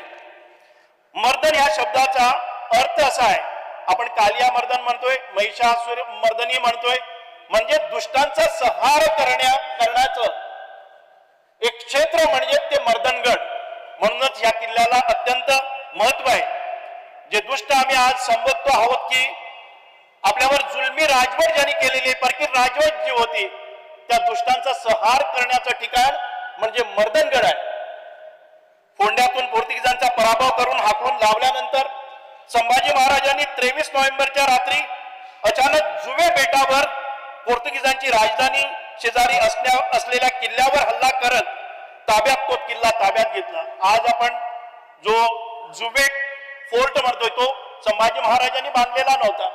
मर्दन ह्या शब्दाचा अर्थ असा आहे, आपण कालिया मर्दन म्हणतोय, महिषासुर मर्दनी म्हणतोय, म्हणजे दुष्टांचा संहार करण्याचं एक क्षेत्र म्हणजे ते मर्दनगड. म्हणूनच या किल्ल्याला अत्यंत महत्व आहे. जे दुष्ट आम्ही आज संबोधतो आहोत की आपल्यावर जुलमी राजवट ज्यांनी केलेली, परकी राजवट जी होती, त्या दुष्टांचा संहार करण्याचं ठिकाण म्हणजे मर्दनगड आहे. फोंड्यातून पोर्तुगीजांचा पराभव करून हाकलून लावल्यानंतर संभाजी महाराजांनी 23 नोव्हेंबरच्या रात्री अचानक जुवे बेटावर पोर्तुगीजांची राजधानी शेजारी असलेल्या किल्ल्यावर हल्ला करत ताब्यात तो किल्ला ताब्यात घेतला. आज आपण जो जुवे फोर्ट म्हणतोय तो संभाजी महाराजांनी बांधलेला नव्हता,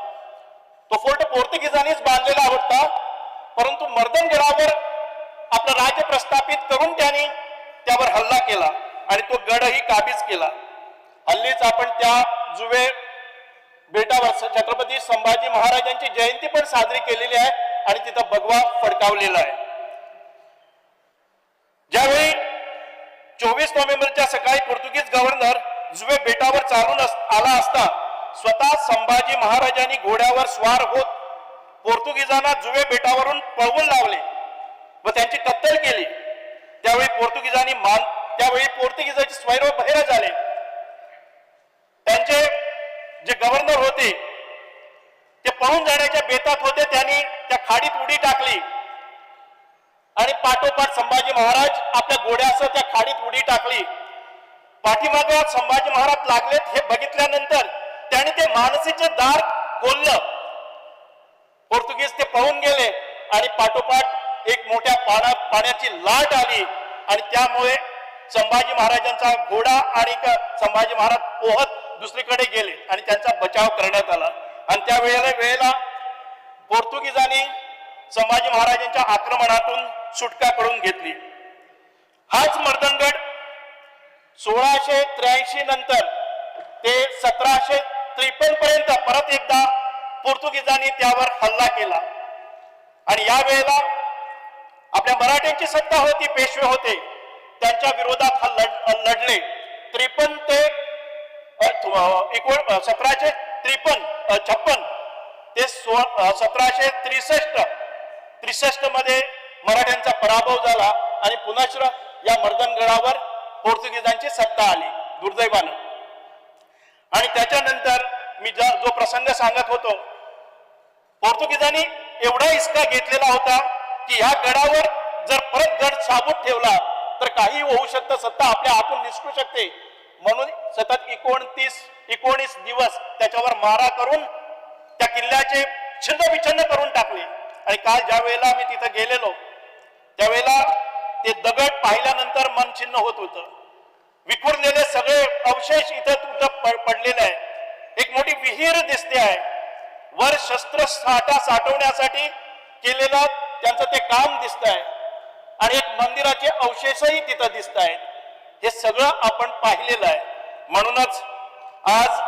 तो फोर्ट पोर्तुगीजांनीच बांधलेला होता. परंतु मर्दनगडावर आपलं राज्य प्रस्थापित करून त्यांनी त्यावर हल्ला केला आणि तो गडही काबीज केला. हल्लीच आपण त्या जुवे बेटावर छत्रपती संभाजी महाराजांची जयंती पण साजरी केलेली आहे आणि तिथं भगवा फडकावलेला आहे. ज्यावेळी 24 नोव्हेंबरच्या सकाळी पोर्तुगीज गव्हर्नर जुवे बेटावर चालून आला असता स्वतः संभाजी महाराजांनी घोड्यावर स्वार होत पोर्तुगीजांना जुवे बेटावरून पळवून लावले व त्यांची कत्तल केली. त्यावेळी त्यावेळी पोर्तुगीजांचे स्वैर बहिरे झाले. त्यांचे जे गव्हर्नर होते ते पळून जाण्याच्या बेतात होते, त्यांनी त्या खाडीत उडी टाकली आणि पाठोपाठ संभाजी महाराज आपल्या घोड्यासह त्या खाडीत उडी टाकली. पाठीमागे संभाजी महाराज लागलेत हे बघितल्यानंतर त्यांनी ते मानसीचे दार खोललं. पोर्तुगीज ते पळून गेले आणि पाठोपाठ एक मोठ्या पाण्याची लाट आली आणि त्यामुळे संभाजी महाराजांचा घोडा आणि संभाजी महाराज पोहत दुसरीकडे गेले आणि त्यांचा बचाव करण्यात आला. आणि त्या वेळेला पोर्तुगीजांनी संभाजी महाराजांच्या आक्रमणातून सुटका करून घेतली. हाच मर्दनगड 1683 नंतर ते 1753 पर्यंत परत एकदा पोर्तुगीजांनी त्यावर हल्ला केला आणि या वेळेला आपल्या मराठ्यांची सत्ता होती, पेशवे होते, त्यांच्या विरोधात हा लढले. 53 ते 1753 56 ते 1763 मध्ये मराठ्यांचा पराभव झाला आणि पुनश्च या मर्दनगडावर पोर्तुगीजांची सत्ता आली दुर्दैवानं. आणि त्याच्यानंतर मी जो प्रसंग सांगत होतो, पोर्तुगीजांनी एवढा हिसका घेतलेला होता की ह्या गडावर जर परत गड साबूत ठेवला तर काही होऊ शकतं, सत्ता आपल्या हातून निसटू शकते, म्हणून सतत 19 दिवस त्याच्यावर मारा करून त्या किल्ल्याचे छिन्नविच्छिन्न करून टाकले. आणि काल ज्या वेळेला मी तिथं गेलेलो त्यावेळेला ते दगड पाहिल्यानंतर मन छिन्न होत होतं. विखुरलेले सगळे अवशेष इथं तुटत पडलेले आहे. एक मोठी विहीर दिसते आहे. वर शस्त्र साठा साठवण्यासाठी केलेलं त्यांचं ते काम दिसत आहे आणि एक मंदिराचे अवशेषही तिथं दिसत आहेत. हे सगळं आपण पाहिलेलं आहे. म्हणूनच आज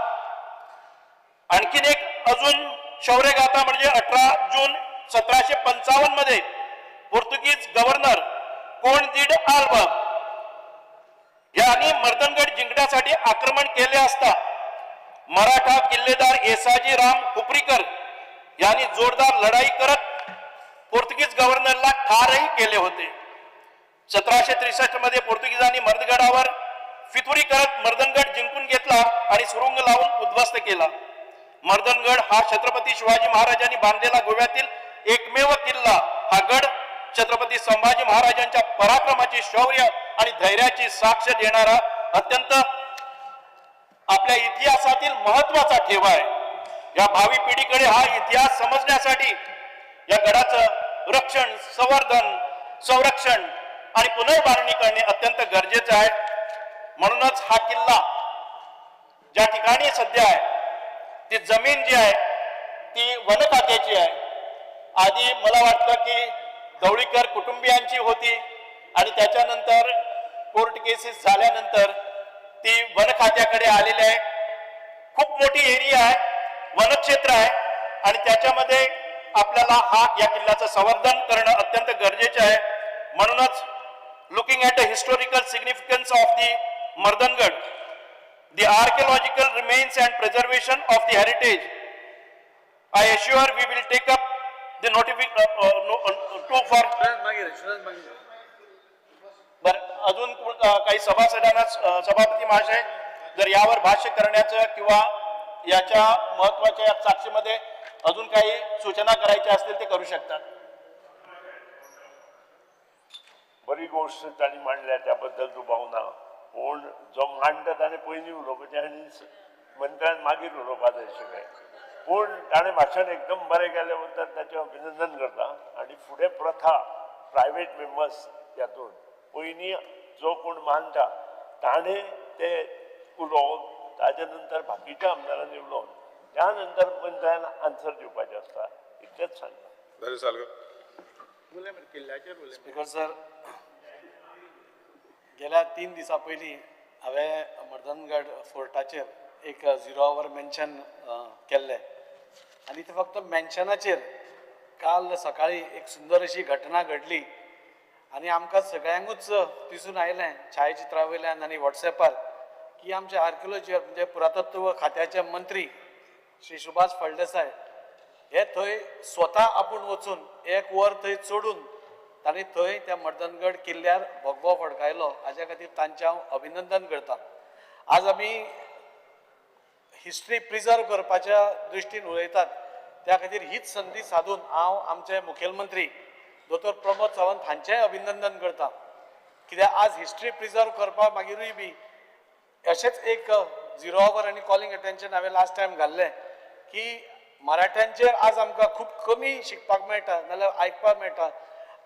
आणखीन एक अजून शौर्यगाथा म्हणजे 18 जून 1755 मध्ये पोर्तुगीज गव्हर्नर कोणदीड आल्बा यांनी मर्दनगड जिंकण्यासाठी आक्रमण केले असता मराठा किल्लेदार येसाजी राम हुपरीकर यांनी जोरदार लढाई करत पोर्तुगीज गव्हर्नरला ठारही केले होते. 1763 मध्ये पोर्तुगीजांनी मर्दगडावर फितुरी करत मर्दनगड जिंकून घेतला आणि सुरुंग लावून उद्ध्वस्त केला. मर्दनगड हा छत्रपती शिवाजी महाराजांनी बांधलेला गोव्यातील एकमेव किल्ला. हा गड छत्रपती संभाजी महाराजांच्या पराक्रमाची, शौर्य आणि धैर्याची साक्ष देणारा अत्यंत आपल्या इतिहासातील महत्वाचा ठेवा आहे. या भावी पिढीकडे हा इतिहास समजण्यासाठी या गडाचं रक्षण, संवर्धन, संरक्षण आणि पुनर्बांधणी करणे अत्यंत गरजेचं आहे. म्हणूनच हा किल्ला ज्या ठिकाणी सध्या आहे ती जमीन जी आहे ती वन खात्याची आहे. आधी मला वाटतं की ढवळीकर कुटुंबियांची होती आणि त्याच्यानंतर कोर्ट केसेस झाल्यानंतर ती वन खात्याकडे आलेली आहे. खूप मोठी एरिया आहे, वनक्षेत्र आहे आणि त्याच्यामध्ये आपल्याला हा या किल्ल्याचं संवर्धन करणं अत्यंत गरजेचे आहे. म्हणूनच looking at the historical significance of the Mardangad, the archaeological remains and preservation of the heritage, I assure we will take up the notification to for. बरं, अजून काही सभासदांना, सभापती महाशय, जर यावर भाष्य करण्याचं किंवा याच्या महत्वाच्या साक्षीमध्ये अजून काही सूचना करायच्या असतील ते करू शकतात. बरी गोष्ट तांणी मांडल्या त्याबद्दल दुबाव ना, पूण जो मांडटा ताणें पयलीं उलोवपाचें आनी मंत्र्यान मागीर उलोवपा जाय आशिल्लें. पूण ताणें भाशण एकदम बरें केलें बद्दल ताचें अभिनंदन करता. आनी फुडें प्रथा प्रायवेट मेंबर्स हातून पयलीं जो कोण मांडटा ताणें ते उलोवन ताजे नंतर बाकीच्या आमदारांनी उलोवन त्या नंतर मंत्र्यान आन्सर दिवपाचें आसता, इतलेंच सांगता. स्पीकर सर, गेल्या 3 दिसां पयलीं हांवें मर्दनगड फोर्टाचेर एक 0 our mention केल्लें आनी ते फक्त मेन्शनाचेर काल सकाळी एक सुंदर अशी घटना घडली आनी आमकां सगळ्यांकूच दिसून आयलें छायाचित्रा वयल्यान आनी वॉट्सॅपार की आमचे आर्किओलॉजी म्हणजे पुरातत्व खात्याचे मंत्री श्री सुभाष फळदेसाय हे थंय स्वता आपूण वचून 1 वर थंय चडून तांणी थंय त्या मर्दनगड किल्ल्यार भगवो फडकायलो. हाज्या खातीर तांचें हांव अभिनंदन करता. आज आमी हिस्ट्री प्रिजर्व करपाच्या दृश्टीन उलयतात, त्या खातीर हीच संदी साधून हांव आमचे मुखेलमंत्री दोतोर प्रमोद सावंत हांचेंय अभिनंदन करता. कित्याक आज हिस्ट्री प्रिजर्व करपा मागीरूय बी अशेंच एक 0 our आनी कॉलिंग अटेन्शन हांवें लास्ट टायम घाल्लें की मराठ्यांचेर आज आमकां खूब कमी शिकपाक मेळटा नाजाल्यार आयकपाक मेळटा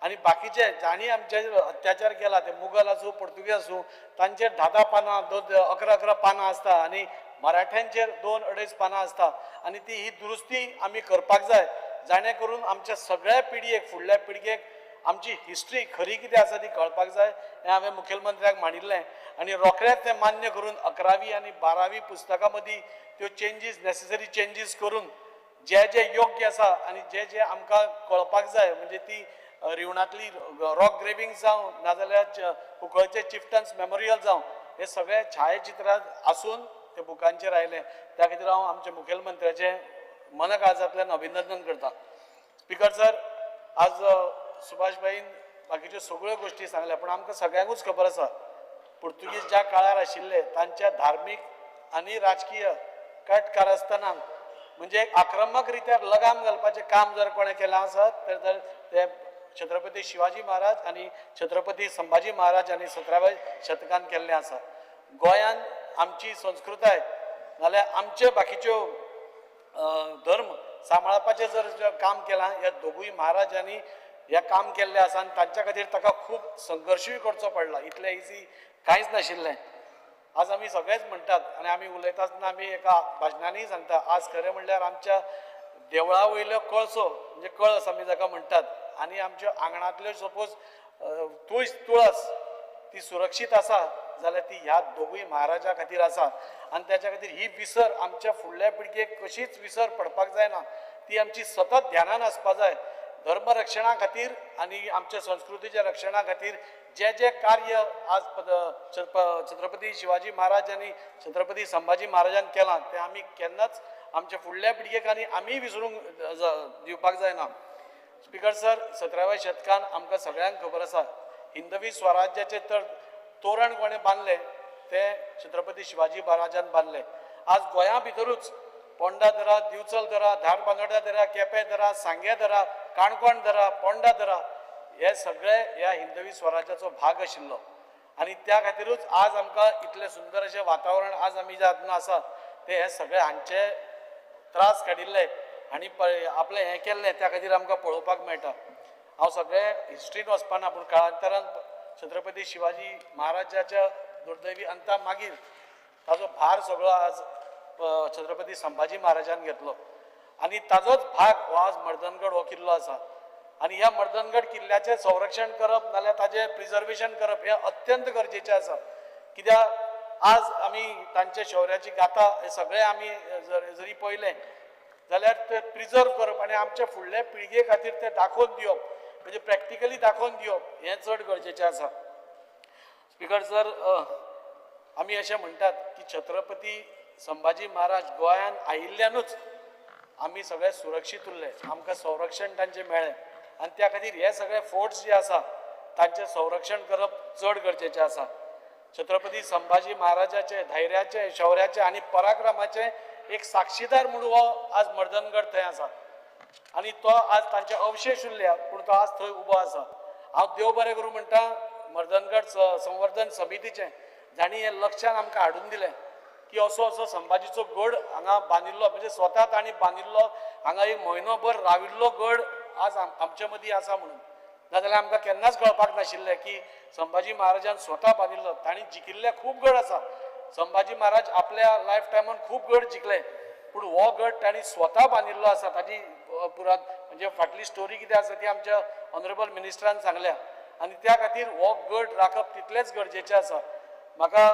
आनी बाकीचे जांणी आमचेर अत्याचार केला ते मुगल आसूं पोर्तुगीज आसूं तांचेर 10-10 पानां 11-11 पानां आसता आनी मराठ्यांचेर 2-2.5 पानां आसता आनी ती ही दुरुस्ती आमी करपाक जाय, जाणे करून आमच्या सगळ्या पिळगेक फुडल्या पिळगेक आमची हिस्ट्री खरी कितें आसा ती कळपाक जाय. हें हांवें मुखेलमंत्र्याक मांडिल्लें आनी रोखडेंच तें मान्य करून 11वी आनी 12वी पुस्तकां मदीं त्यो चेंजीस नेसेसरी चेंजीस करून जे जे योग्य आसा आनी जे जे आमकां कळपाक जाय म्हणजे ती रिवणांतली रॉक ग्रेविंग जावं नाजाल्यार कुंकळचे चिफ्टन्स मेमोरियल जावं हे सगळे छायाचित्रां आसून ते बुकांचेर आयले. त्या खातीर हांव आमच्या मुखेलमंत्र्याचें मनकाळजांतल्यान अभिनंदन करता. स्पीकर सर, आज सुभाष भाईन बाकीच्यो सगळ्यो गोश्टी सांगल्या, पूण आमकां सगळ्यांकूच खबर आसा पुर्तुगीज ज्या काळार आशिल्ले तांच्या धार्मीक आनी राजकीय कट कारस्थानांक म्हणजे एक आक्रमक रित्या लगाम घालपाचें काम जर कोणें केलां आसत तर ते छत्रपती शिवाजी महाराज आनी छत्रपती संभाजी महाराज आनी 17व्या शतकान केल्लें आसा. गोंयान आमची संस्कृताय नाल्यार आमचे बाकीच्यो धर्म सांबाळपाचें जर काम केलां ह्या दोगूय महाराजांनी हें काम केल्लें आसा आनी तांच्या खातीर ताका खूब संघर्शूय करचो पडला. इतलें इजी कांयच नाशिल्लें. आज आमी सगळेच म्हणटात आनी आमी उलयता आसतना आमी एका भाशणांनीय सांगता, आज खरें म्हणल्यार आमच्या देवळा वयल्यो कळसो म्हणजे कळस आमी जाका म्हणटात आनी आमच्या आंगणांतल्यो सपोज तुळस ती सुरक्षीत आसा जाल्यार ती ह्या दोगूय महाराजा खातीर आसा आनी त्याच्या खातीर ही विसर आमच्या फुडल्या पिळगेक कशीच विसर पडपाक जायना, ती आमची सतत ध्यानान आसपा जाय. धर्मरक्षणा खातीर आनी आमच्या संस्कृतीच्या रक्षणा खातीर जे जे कार्य आज छत्रपती शिवाजी महाराज आनी छत्रपती संभाजी महाराजान केलां तें आमी केन्नाच आमच्या फुडल्या पिळगेक आनी आमी विसरूंक दिवपाक जायना. स्पीकर सर, 17व्या शतकान आमकां सगळ्यांक खबर आसा हिंदवी स्वराज्याचें तर तोरण कोणें बांदलें तें छत्रपती शिवाजी महाराजान बांदलें. आज गोंया भितरूच पोंडा धरा, दिवचल धरा, धारबांदोड्या धरा, केपें धरा, सांगें धरा, काणकोण धरा, पोंडा धरा, हे सगळे ह्या हिंदवी स्वराज्याचो भाग आशिल्लो आनी त्या खातीरूच आज आमकां इतलें सुंदर अशें वातावरण आज आमी जे हातून आसा ते हे सगळे हांचे त्रास काडिल्ले आनी आपलें हें केल्लें त्या खातीर आमकां पळोवपाक मेळटा. हांव सगळे हिस्ट्रीन वचपाना, पूण काळांतरान छत्रपती शिवाजी महाराजाच्या दुर्दैवी अंता मागीर ताजो भार सगळो आज छत्रपती संभाजी महाराजान घेतलो आनी ताजोच भाग हो आज मर्दनगड हो किल्लो आसा. आनी ह्या मर्दनगड किल्ल्याचें संरक्षण करप नाल्यार ताजें प्रिजर्वेशन करप हें अत्यंत गरजेचें आसा. कित्याक आज आमी तांच्या शौर्याची गाथा हे सगळें आमी जरी पळयलें जाल्यार ते प्रिजर्व करप आनी आमच्या फुडल्या पिळगे खातीर ते दाखोवन दिवप, म्हणजे प्रॅक्टिकली दाखोवन दिवप हें चड गरजेचें आसा. स्पिकर सर, आमी अशें म्हणटात की छत्रपती संभाजी महाराज गोंयांत आयिल्ल्यानूच आमी सगळे सुरक्षीत उरले, आमकां संरक्षण तांचें मेळ्ळें आनी त्या खातीर हे सगळे फोर्ट्स जे आसा तांचें संरक्षण करप चड गरजेचें आसा. छत्रपती संभाजी महाराजाचे धैर्याचे, शौर्याचे आनी पराक्रमाचे एक साक्षीदार म्हणून हो आज मर्दनगड थंय आसा आनी तो आज तांचे अवशेश उरल्या पूण तो आज थंय उबो आसा. हांव देव बरें करूं म्हणटा मर्दनगड संवर्धन समितीचें, जांणी हें लक्षान आमकां हाडून दिलें की असो असो संभाजीचो गड हांगा बांदिल्लो, म्हणजे स्वता तांणी बांदिल्लो, हांगा एक म्हयनोभर राविल्लो गड आज आमचे मदीं आसा म्हणून. नाजाल्यार आमकां केन्नाच कळपाक नाशिल्लें की संभाजी महाराजान स्वता बांदिल्लो. तांणी जिखिल्ले खूब गड आसा, संभाजी महाराज आपल्या लायफ टायमान खूब गड जिखले, पूण हो गड तांणी स्वता बांदिल्लो आसा. ताजी पुरात म्हणजे फाटली स्टोरी कितें आसा ती आमच्या ऑनरेबल मिनिस्टरान सांगल्या आनी त्या खातीर हो गड राखप तितलेंच गरजेचें आसा. म्हाका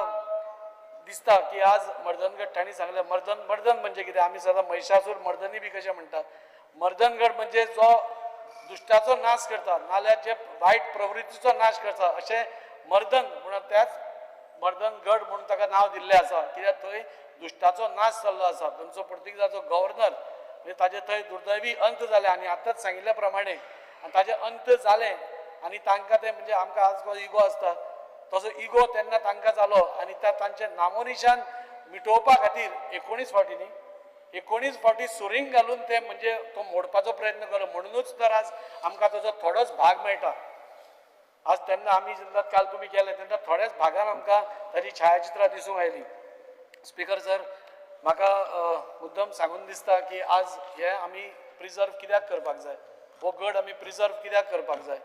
दिसता की आज मर्दनगड तांणी सांगलें, मर्दन म्हणजे कितें, आमी सदां महिषासूर मर्दनी बी कशें म्हणटात. मर्दनगड म्हणजे जो दुश्टाचो नाश करता नाल्यार जे वायट प्रवृत्तीचो नाश करता अशें मर्दन म्हणून त्याच मर्दनगड म्हणून ताका नांव दिल्लें आसा. कित्याक थंय दुश्टाचो नाश जाल्लो आसा. थंयचो पुर्तुगेजाचो गव्हर्नर म्हणजे ताजे थंय दुर्दैवी अंत जाले आनी आतांच सांगिल्ल्या प्रमाणे आनी ताजें अंत जालें आनी तांकां तें म्हणजे आमकां आज इगो आसता तसो इगो तेन्ना तांकां जालो आनी त्या तांचें नामोनिशान मिटोवपा खातीर 19 फावटी न्ही 19 फावटी सुरींग घालून ते म्हणजे तो मोडपाचो प्रयत्न केलो. म्हणुनूच तर आज आमकां ताजो थोडोच भाग मेळटा. आज तेन्ना आमी जेन्ना काल तुमी गेले तेन्ना थोड्याच भागान आमकां ताजी छायाचित्रां दिसूंक आयली. स्पिकर सर, म्हाका मुद्दम सांगून दिसता की आज हे आमी प्रिजर्व कित्याक करपाक जाय, हो गड आमी प्रिजर्व कित्याक करपाक जाय.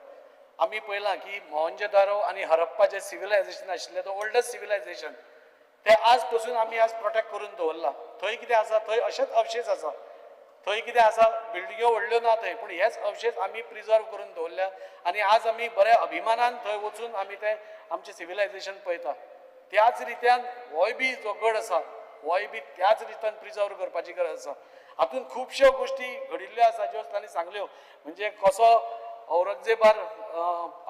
आमी पळयलां की मोहनजोदारो आनी हरप्पा जे सिविलायझेशन आशिल्लें तो ओल्डस्ट सिविलायझेशन, ते आज पसून आमी आज प्रोटेक्ट करून दवरलां. थंय कितें आसा, थंय अशेंच अवशेश आसा, थंय कितें आसा बिल्डिंग्यो व्हडल्यो ना थंय, पूण हेच अवशेश आमी प्रिजर्व करून दवरल्या आनी आज आमी बऱ्या अभिमानान थंय वचून आमी तें आमचें सिविलायझेशन पळयता. त्याच रित्यान होय बी जो गड आसा होय बी त्याच रित्यान प्रिजर्व करपाची गरज आसा. हातूंत खुबश्यो गोश्टी घडिल्ल्यो आसा ज्यो तांणी सांगल्यो, म्हणजे कसो औरंगजेबार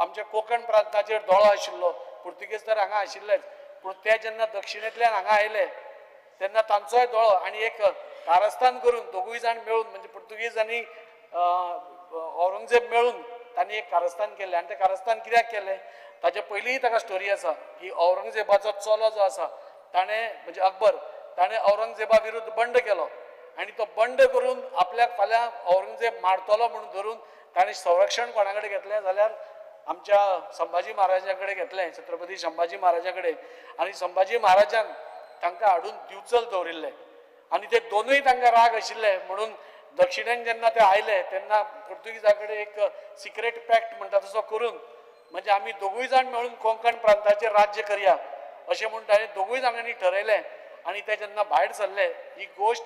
आमच्या कोंकण प्रांताचेर दोळो आशिल्लो, पुर्तुगेज तर हांगा आशिल्लेच, पूण ते जेन्ना दक्षिणेंतल्यान हांगा आयले तेन्ना तांचोय दोळो आनी एक कारस्थान करून दोगूय जाण मेळून म्हणजे पुर्तुगेज आनी औरंगजेब मेळून तांणी एक कारस्थान केलें. आनी तें कारस्थान कित्याक केलें ताचे पयलींय ताका स्टोरी आसा की औरंगजेबाचो चलो जो आसा ताणें म्हणजे अकबर ताणें औरंगजेबा विरुद्ध बंड केलो आनी तो बंड करून आपल्याक फाल्यां औरंगजेब मारतलो म्हणून धरून ताणें संरक्षण कोणा कडेन घेतलें जाल्यार आमच्या संभाजी महाराजा कडेन घेतलें, छत्रपती संभाजी महाराजा कडेन. आनी संभाजी महाराजान तांकां हाडून दिवचल दवरिल्लें आनी ते दोनूय तांकां राग आशिल्ले म्हणून दक्षिणेन जेन्ना ते आयले तेन्ना पुर्तुगेजा कडेन एक सिक्रेट पॅक्ट म्हणटा तसो करून म्हणजे आमी दोगूय जाण मेळून कोंकण प्रांताचेर राज्य करया अशें म्हूण ताणें दोगूय जाणांनी ठरयलें. आनी ते जेन्ना भायर सरले ही गोश्ट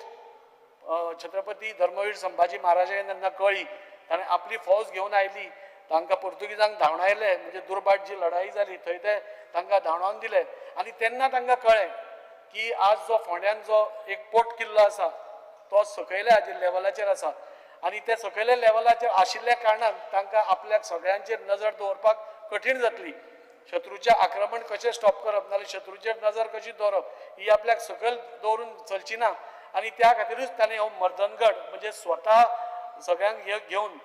छत्रपती धर्मवीर संभाजी महाराजांक जेन्ना कळ्ळी ताणें आपली फौज घेवन आयली, तांकां पुर्तुगेजांक धांवडायले, म्हणजे दुर्भाट जी लढाई जाली थंय ते तांकां धांवडावन दिले. आनी तेन्ना तांकां कळ्ळें की आज जो फोंड्यान जो एक पोट किल्लो आसा तो सकयल्या लेवलाचेर आसा आनी ते सकयल्या लेवलाचेर आशिल्ल्या कारणान तांकां आपल्याक सगळ्यांचेर नजर दवरपाक कठीण जातली. शत्रूचें आक्रमण कशें स्टॉप करप नाल्यार शत्रूचेर नजर कशी दवरप ही आपल्याक सकयल दवरून चलची ना आनी त्या खातीरूच ताणें हो मर्दनगड म्हणजे स्वता सगळ्यांक हे घेवन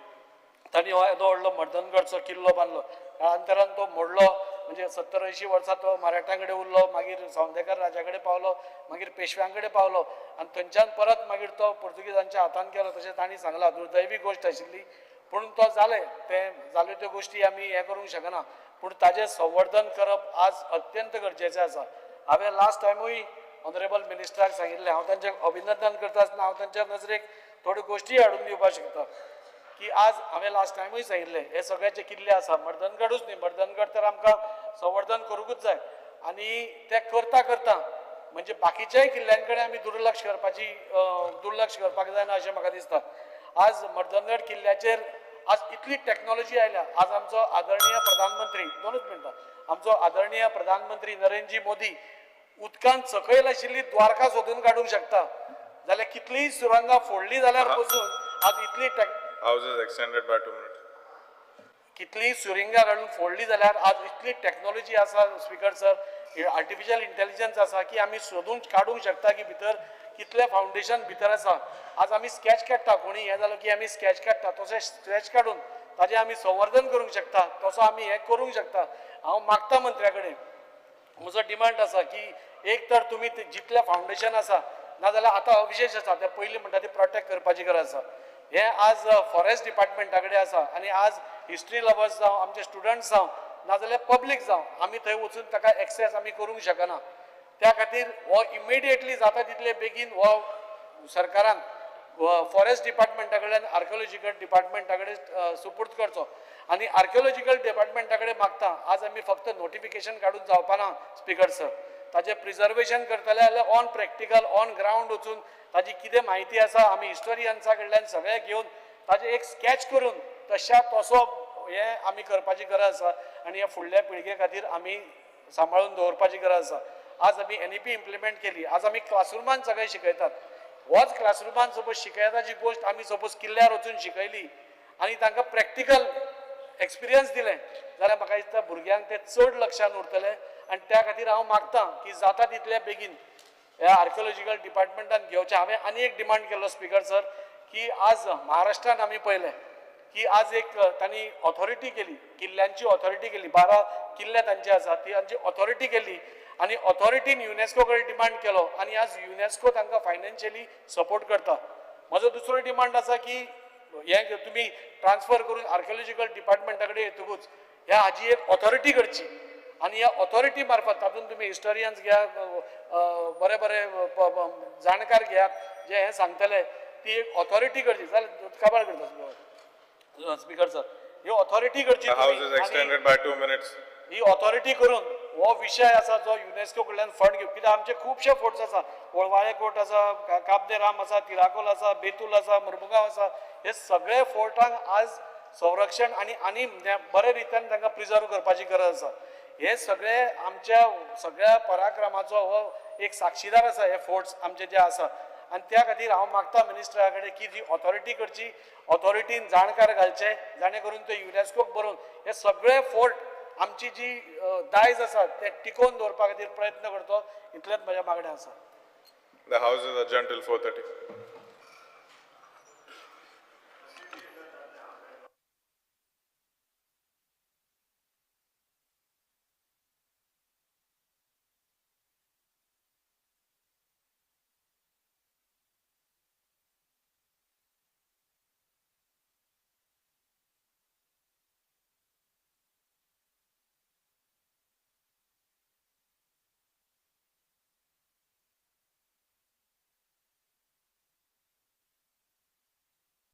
तांणी हो येदो व्हडलो मर्दनगडचो किल्लो बांदलो. काळांतरान तो मोडलो, म्हणजे 70-80 वर्सां तो मराठ्यां कडेन उरलो, मागीर सौंदेकर राजा कडेन पावलो, मागीर पेशव्यां कडेन पावलो आनी थंयच्यान परत मागीर तो पुर्तुगेजांच्या हातान गेलो. तशें तांणी सांगलां, दुर्दैवी गोश्ट आशिल्ली पूण तो जालें तें जाल्यो त्यो गोश्टी आमी हें करूंक शकना, पूण ताजें संवर्धन करप आज अत्यंत गरजेचें आसा. हांवें लास्ट टायमूय ऑनरेबल मिनिस्टराक सांगिल्लें, हांव तांचें अभिनंदन करता आसतना हांव तांच्या नजरेक थोड्यो गोश्टी हाडून दिवपाक शकता की आज हांवें लास्ट टायमूय सांगिल्लें हे सगळ्याचे किल्ले आसा, मर्दनगडूच न्ही, मर्दनगड तर आमकां संवर्धन करूंकूच जाय आनी तें करता करता म्हणजे बाकीच्याय किल्ल्यां कडेन आमी दुर्लक्ष करपाची दुर्लक्ष करपाक जायना अशें म्हाका दिसता. आज मर्दनगड किल्ल्याचेर आज इतली टॅक्नॉलॉजी आयल्या. आज आमचो आदरणीय प्रधानमंत्री, 2 मिनटां, आमचो आदरणीय प्रधानमंत्री नरेंद्रजी मोदी उदकान सकयल आशिल्ली द्वारका सोदून काडूंक शकता जाल्यार कितलीय सुरंगां फोडली जाल्यार पसून आज इतली House is extended by 2 minutes. कितलीय सुरिंगां काडून फोडली जाल्यार आज इतली टॅक्नॉलॉजी आसा स्पीकर सर, आर्टिफिशियल इंटेलिजन्स आसा की आमी सोदून काडूंक शकता की भितर कितले फावंडेशन भितर आसा. आज आमी स्कॅच काडटा, कोणी हें जालो की आमी स्कॅच काडटा, तशें स्कॅच काडून ताजें आमी संवर्धन करूंक शकता, तसो आमी हें करूंक शकता. हांव मागता मंत्र्या कडेन, म्हजो डिमांड आसा की एक तर तुमी जितलें फावंडेशन आसा, नाजाल्यार आतां अवशेश आसा ते पयलीं म्हणटा ते प्रोटेक्ट करपाची गरज आसा. हें आज फॉरेस्ट डिपार्टमेंटा कडेन आसा आनी आज हिस्ट्री लवर्स जावं, आमचे स्टुडंट्स जावं, नाजाल्यार पब्लीक जावं, आमी थंय वचून ताका एक्सेस आमी करूंक शकना. त्या खातीर हो इमिडिएटली जाता तितले बेगीन हो सरकारान फॉरेस्ट डिपार्टमेंटा कडल्यान आर्किओलॉजिकल डिपार्टमेंटा कडेन सुपूर्द करचो. आनी आर्किओलॉजिकल डिपार्टमेंटा कडेन मागता, आज आमी फक्त नोटिफिकेशन काडून जावपाना स्पीकर सर, ताजें प्रिजर्वेशन करतले जाल्यार ऑन प्रॅक्टिकल ऑन ग्रावंड वचून ताजी कितें म्हायती आसा आमी हिस्टोरियन्सा कडल्यान सगळें घेवन ताजें एक स्कॅच करून तश्या तसो हें आमी करपाची गरज आसा आनी ह्या फुडल्या पिळगे खातीर आमी सांबाळून दवरपाची गरज आसा. आज आमी NEP implement केली, आज आमी क्लासरुमान सगळें शिकयतात. होच क्लासरुमान सपोज शिकयता जी गोश्ट आमी सपोज किल्ल्यार वचून शिकयली आनी तांकां प्रॅक्टिकल एक्सपिरियन्स दिलें जाल्यार म्हाका दिसता भुरग्यांक तें चड लक्षान उरतलें. आनी त्या खातीर हांव मागता की जाता तितले बेगीन ह्या आर्किओलॉजिकल डिपार्टमेंटान घेवचें. हांवें आनी एक डिमांड केल्लो स्पीकर सर की आज महाराष्ट्रान आमी पळयलें की आज एक तांणी ऑथॉरिटी केली, किल्ल्यांची ऑथॉरिटी केली, 12 किल्ले तांचे आसा ती तांची ऑथॉरिटी केली आनी ऑथॉरिटीन युनेस्को कडेन डिमांड केलो आनी आज युनेस्को तांकां फायनान्शियली सपोर्ट करता. म्हजो दुसरो डिमांड आसा की हें तुमी ट्रान्सफर करून आर्किओलॉजिकल डिपार्टमेंटा कडेन येतकूच ह्या हाजी एक ऑथॉरिटी करची आनी ह्या ऑथॉरिटी मार्फत तातूंत तुमी हिस्टोरियन्स घेयात, बरे बरे जाणकार घेयात जे हें सांगतले, ती एक ऑथॉरिटी करची. जाल्यार काबार करता स्पीकर सर, ही ऑथॉरिटी करची. The house is extended by 2 minutes. He authority करून हो विशय आसा जो युनेस्को कडल्यान फंड घेवन, कित्याक आमचे खुबशे फोर्ट्स आसा, वळवाळे कोट आसा, काब दे राम आसा, तिराकोल आसा, बेतूल आसा, मुरमुगांव आसा, हे सगळे फोर्टांक आज संरक्षण आनी आनी बरे रितीन तांकां प्रिजर्व करपाची गरज आसा. हे सगळे आमच्या सगळ्या पराक्रमाचो हो एक साक्षीदार आसा हे फोर्ट्स आमचे जे आसा. आनी त्या खातीर हांव मागता मिनिस्टरा कडेन की जी ऑथॉरिटी करची, ऑथॉरिटीन जाणकार घालचे जाणे करून ते युनेस्कोक बरोवन हे सगळे फोर्ट आमची जी दायज आसा ते टिकोवन दवरपा खातीर प्रयत्न करतो. इतलेंच म्हज्या मागणें आसा. The house is adjourned till 4:30.